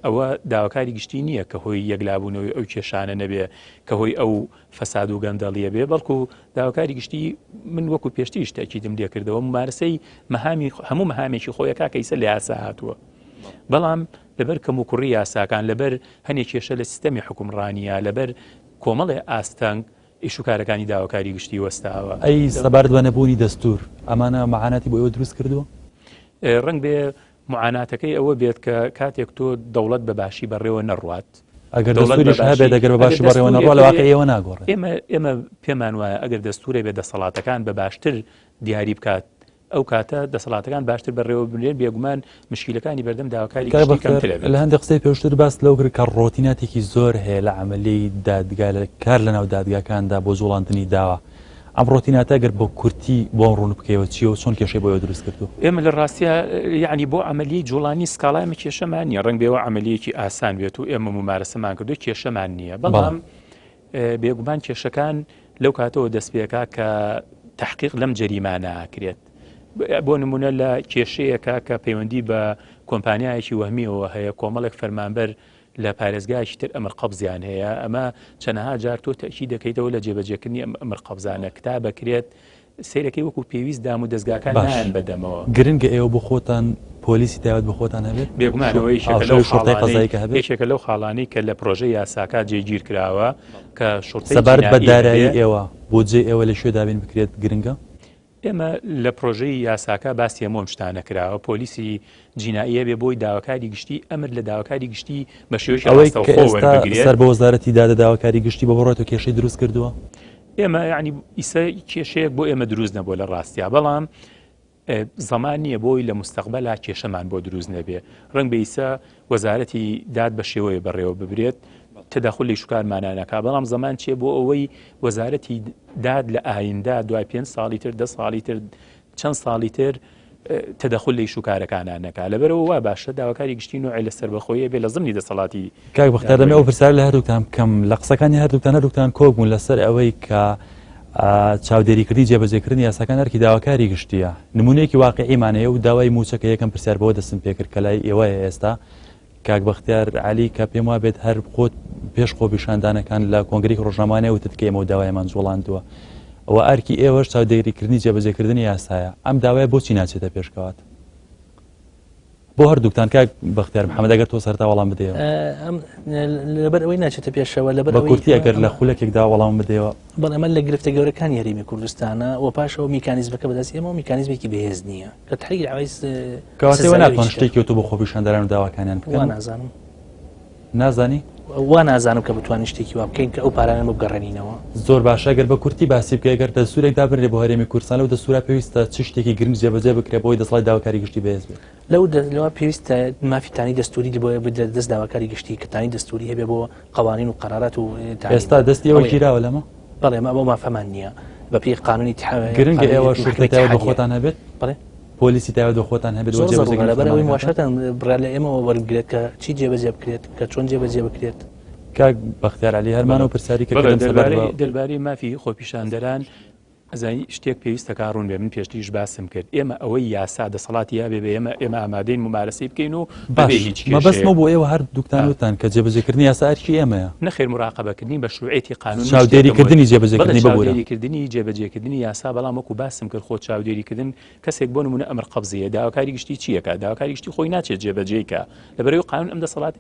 ئەوە داواکاری گشتی نییە کە هۆی یەکلابوونەوەی ئەو کێشانە نەبێ کە هۆی ئەو فەساد و گەندەڵیە بێ بەڵکو داواکاری گشتی من وەکو پێشتریش تەکیدم لێکردەوە ممارسەی مەهامی هەموو مەهامێکی خۆیەکە کە ئیسە لە یاسا هاتووە بەڵام لەبەر کەموکوڕی یاساکان لەبەر هەنێک کێشە لە سیستەمی حکومڕانیە لەبەر کۆمەڵێ ئاستەنگ ئیش و کارەکانی داواکاری گشتی وەستاوە. ئەی سەبارەت بە نەبوونی دەستوور ئەمانە مەعاناتی بۆ ئێوە دروست کردووە؟ ڕەنگ بێ معاناتەکەی ئەوە بێت کە کاتێک تۆ دەوڵەت بە باشی بەڕێوە نەڕوات ئەگەر دەستوریش هەبێت ئەگەر بە باشی بەڕێوە نەڕوا لە واقع ئێوە ناگۆڕێت. ئێمە ئێمە پێمان وایە ئەگەر دەستورێ بێ دەسەڵاتەکان بە باشتر دیاری بکات ئەو کاتە دەسەڵاتەکان باشتر بەڕێوە ببرێن بێگومان مشکیلەکانی بەردەم داواکاری کاک گشتی بەختیار کەمتر ئەبێت. لە هەندێک قسەی پێشتر باست لەوە کرد کە ڕۆتیناتێکی زۆر هەیە لە عەمەلیەی دادگا لە کار لەناو دادگاکاندا بۆ جوڵاندنی داوا ئەم ڕۆتیناتە گەر بە کورتی بۆم ڕوون بکەیەوە چییە و چۆن کێشەی بۆ ئێوە دروست کردووە؟ ئێمە لە ڕاستیا یەعنی بۆ عەمەلیەی جوڵانی سکاڵا ئێمە کێشەمان نییە ڕەنگ بێ ئەوە عەمەلیەکی ئاسان بێت و ئێمە مومارەسەمان کردووە کێشەمان نییە بەڵام بێگومان کێشەکان لەو کاتەوە دەست پێکا کە تحقیق لەم جەریمانە ئاکرێت بۆ نمونە لە کێشەیەکە کە پەیوەندی بە کۆمپانیایەکی وەهمیەوە هەیە کۆمەڵێک فەرمانبەر لە پارێزگایەکی تر ئەمر قەبزیان هەیە ئەمە چەنەها جار تۆ تەکی دەکەیتەوە لە جێبەجێکردنی ئەم ئەمر قەبزانە کتابەکرێت سەیرەکەی وەکو پێویست دام و دەزگاکان باش نایەن بەدەمەوە. گرنگە ئێوە بۆ خۆتان پۆلیسی تایبەت بە خۆتان هەبێت؟ بێگومان ئەوە یەکێکە لەو هاوشێوەی شوڕتەی خاڵانەی قەزایی کە هەبێت؟ یەکێکە لەو خاڵانەی کە لە پرۆژەی یاساکە جێگیر کراوە کە شوڕتەی سەبارەت بە جینائی دارایی هەبێ. ئێوە، بودجەی ئێوە لە کوێ دابین بکرێت گرنگە؟ ئێمە لە پرۆژەی یاساکە باسی هەموو ئەم شتانە کراوە، پۆلیسی جینائی هەبێ بۆی داواکاری گشتی ئەمر لە داواکاری گشتی بە شێوەیەکی ئەوەی کە ڕاستەوخۆ ئێستا وەربگرێت. سەر بە وەزارەتی دادە داواکاری گشتی بە بڕوای تۆ کێشەی دروست کردووە؟ ئێمە یعنی ئیسە کێشەیەک بۆ ئێمە دروست نەبووە لە ڕاستیا بەڵام زەمان نییە بۆی لە مستەقبەلا کێشەمان بۆ دروست نەبێ ڕەنگ بە ئیسە وەزارەتی داد بە شێوەیە بەڕێوە ببرێت تەداخل لە شوکارمانە نەکا بەڵام زەمان چیە بۆ ئەوەی وەزارەتی داد لە ئایندا دوای پێ ساڵی تر دە ساڵی تر چەند ساڵی تر تەدەخول لە ئیش و کارەکانا نەکا لەبەرئەوە وا باشە داواکاری گشتی نوعێ لە سەربەخۆیی ئەبێ لە زمنی دەسەڵاتی کاک بەختیار دەمەوێ ئەو پرسیارە لە هەردووکتان بکەم لە قسەکانی هەردووکتان هەردووکتان کۆک بوون لەسەر ئەوەی کە چاودێریکردنی جێبەجێکردنی یاساکان ئەرکی داواکاری گشتیە نمونەیەکی واقعیمان هەیە و داوای مووچە کە یەکەم پرسیار بەوە دەستم پێکرد کە لای ئێوەیە ئێستا کاک بەختیار عەلی کە پێم وابێت هەر خۆت پێش خۆپیشاندانەکان لە کۆنگرێکی ڕۆژنامەوانی وتت کە ئێمە داوایمان جوڵاندووە و ئەرکی ئێوەش چاودێریکردنی جێبەجێکردنی یاسایە ئەم داوایە بۆچی ناچێتە پێشکەوات بۆ هەردووکتان کاک بەختیار محەممەد ئەگەر تۆ سەرتا وەڵام بدەیەوە لەبەر ئەوەی ناچێتە پێشەوە لەبەر بە کورتی ئەگەر لە خولەکێکدا وەڵام بدەیەوە بەڵێ ئەمە لە گرفتە گەورەکانی هەرێمی کوردستانە و پاشەوە میکانیزمەکە بەدەست ئێمە و میکانیزمێکی بەهێز نییە کە تحریک العوایز کەواتە ئێوە ناتوان شتێکی تۆ بۆ خۆپیشاندەران و داواکانیان بکەن؟ وا نازانم. نازانی؟ وا نازانم کە بتوانین شتێکی وا بکەین کە ئەو پارانە بگەڕێنینەوە. زۆر باشە گەر بە کورتی باسی بکەی گەر دەستورێک دابنرێ بۆ هەرێمی کوردستان لەو دەستورا پێویستە چ شتێکی گرنگ جێبەجێ بکرێ بۆی دەسەڵاتی داواکاری گشتی بەهێز بێت؟ لەو لەوە پێویستە مافی تانی دەستوری بۆ بدرێت دەست داواکاری گشتی کە تانی دەستوری هەبێ بۆ قوانین و قەرارات و ئێستا دەستی ئێوە گیراوە لەمە؟ بەڵێ ئەمە ئەو مافەمان نییە بەپێی قانونی گرنگە ئێوە شورتەی تایبەت بە خۆتان هەبێت؟ بەڵێ پۆلیسی تایبەت بە خۆتان هەبێت زۆر زەڕوورە لەبەر ئەوەی مواشەتان بڕیار لە ئێمەوە وەربگرێت کە چی جێبەجێ بکرێت کە چۆن جێبەجێ بکرێت. کاک بەختیار عەلی هەرمانەوە پرسیاری کە کردم سەبارەت بە دەربارەی مافی خۆپیشاندەران ئەزانی شتێک پێویستە کا ڕوون بێ من پێشتریش باسم کرد ئێمە ئەوەی یاسا دەسەڵاتی هەبێ بە ئێمە ئێمە ئامادەین مومارەسەی بکەین و بەبێ باش هیچ کێشەیەک مەبەستمە بۆ ئێوە هەر دووکتان وتان کە جێبەجێکردنی یاسا ئەرکی ئێمەیە. نەخێر موراقەبەکردنی مەشروعیەتی قانون من چاودێری شتێکم وت کردنی بەڵێ جێبەجێکردنی ببورە. چاودێری کردنی جێبەجێکردنی یاسا بەڵام وەکو باسم کرد خۆ چاودێری کردن کەسێک بۆ نمونە ئەمر قەبزیە داواکاری گشتی چی ئەکا داواکاری گشتی خۆی ناچێت جێبەجێی کا لەبەرئەوەی قانون ئەم دەسەڵات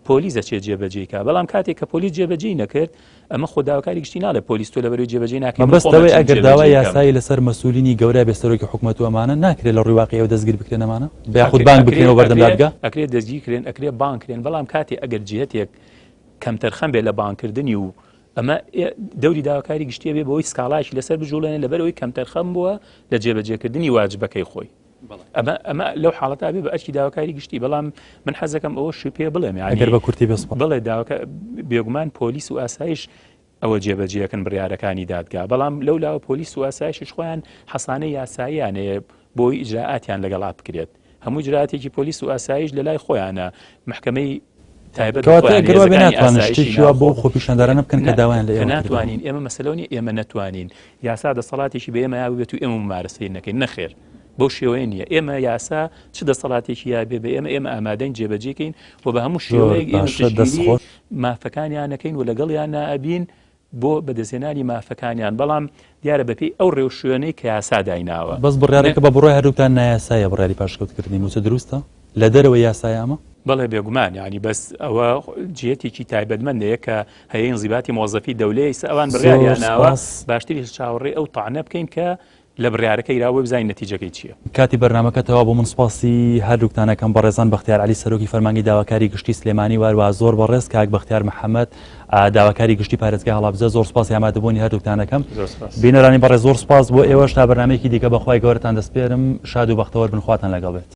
پۆلیس دەچێت جێبەجێی کا بەڵام کاتێک کە پۆلیس جێبەجێی نەکرد ئەمە خۆ داواکاری گشتی ناڵێ پۆلیس تۆ لەبەرئەوەی جێبەجێی ناکەی من مەبەست خۆم ئەوەیە ئەچم ئەگەر داوای جێبەجێی کەم. یاسایی لەسەر مەسولینی گەورە بێ سەرۆکی حکومەت و ئەمانە ناکرێ لە ڕووی واقیعیەوە دەستگیر بکرێن ئەمانە یاخود ئەکرێ بانگ ئەکرێ بکرێنەوە بەردەم ئەکرێ دادگا؟ ئەکرێ دەستگیر کرێن ئەکرێ بانگ کرێن بەڵام کاتێ ئەگەر جیهەتێک کەمتەرخەم بێ لە بانگکردنی و ئەمە دەوری داواکاری گشتیە بێ بەوەی سکاڵایەکی لەسەر بجوڵێنێ لەبەرئەوەی کەمتەرخەم بووە لە جێبەجێکردنی واجبەکەی خۆی. ئەمە ئەمە لەو حاڵەتا بێ بە ئەرکی داواکاری گشتی بەڵام من حەزەکەم ئەوە شی پێ بڵێم یعنی ئەگەر بە کورتی بێ سوپاس. بڵێ داواکە بێگومان پۆلیس و ئاسایش ئەوە جێبەجێەکەن بڕیارەکانی دادگا بەڵام لەو لاوە پۆلیس و ئاسایشش خۆیان حەسانەی یاساییان هەیە بۆی ئیجرائاتیان لەگەڵا بکرێت هەموو ئیجرائاتێکی پۆلیس و ئاسایش لە لای خۆیانە محکمەی تایبەت بە کەواتە خۆیان گەر وابێ هێزەکانی ناتوانن ئاسایشی شتێکی وا بۆ ناوخۆ خۆپیشاندەرانە بکەن کە نا داوایان لە کە ئێوە کردووە. ناتوانین ئێمە مەسەلەوە نیە ئێمە نەتوانین یاسا دەسەڵاتێکی بە ئێمە یاببێت و ئێمە ممارەسەی نەکەین نەخێر بەو شێوەیە نییە ئێمە یاسا چ دەسەڵاتێکی یابێ بە ئێمە ئێمە ئامادەین جێبەجێکەین و بە هەموو زۆر شێوەیەک ئێمە باشە دەست پشتگیری خۆش. مافەکانیان نەکەین و لەگەڵیان نابین بۆ بەدەستهێنانی مافەکانیان بەڵام دیارە بەپێی ئەو ڕێوشوێنەی کە یاسا دایناوە. بەس بڕیارەکە بە بڕوای هەردووکتان نایاساییە بڕیاری پاشکەوتکردنی مووچە دروستە؟ لە دەرەوەی یاسایە ئەمە؟ بەڵێ بێگومان یانی بەس ئەوە جیهەتێکی تایبەتمەندەیە کە هەیە ئینزیباتی مۆزەفی دەولەیە ئیستا ئەوان زۆر بڕیاریان ناوە سپاس. باشتریش چاوەڕێی ئەو تەعنە بکەین کە لە بڕیارەکەی یراوە بزانین نەتیجەکەی چییە. کاتی بەرنامەکە تەواو بوو من سوپاسی هەردووکتان ئەکەم بەڕێزان بەختیار عەلی سەرۆکی فەرمانگەی داواکاری گشتی سلێمانی و هەروەها زۆر بەڕێز کاک بەختیار محەمەد داواکاری گشتی پارێزگای هەڵەبجە زۆر سوپاسی ئامادەبوونی هەردووکتان ئەکەم زۆر سوپاس. بینەرانی بەڕێز زۆر سوپاس بۆ ئێوەش تا بەرنامەیەکی دیکە بەخوای گەورەتان دەسپێرم شاد و بەختەوەر بن خواتان لەگەڵ بێت.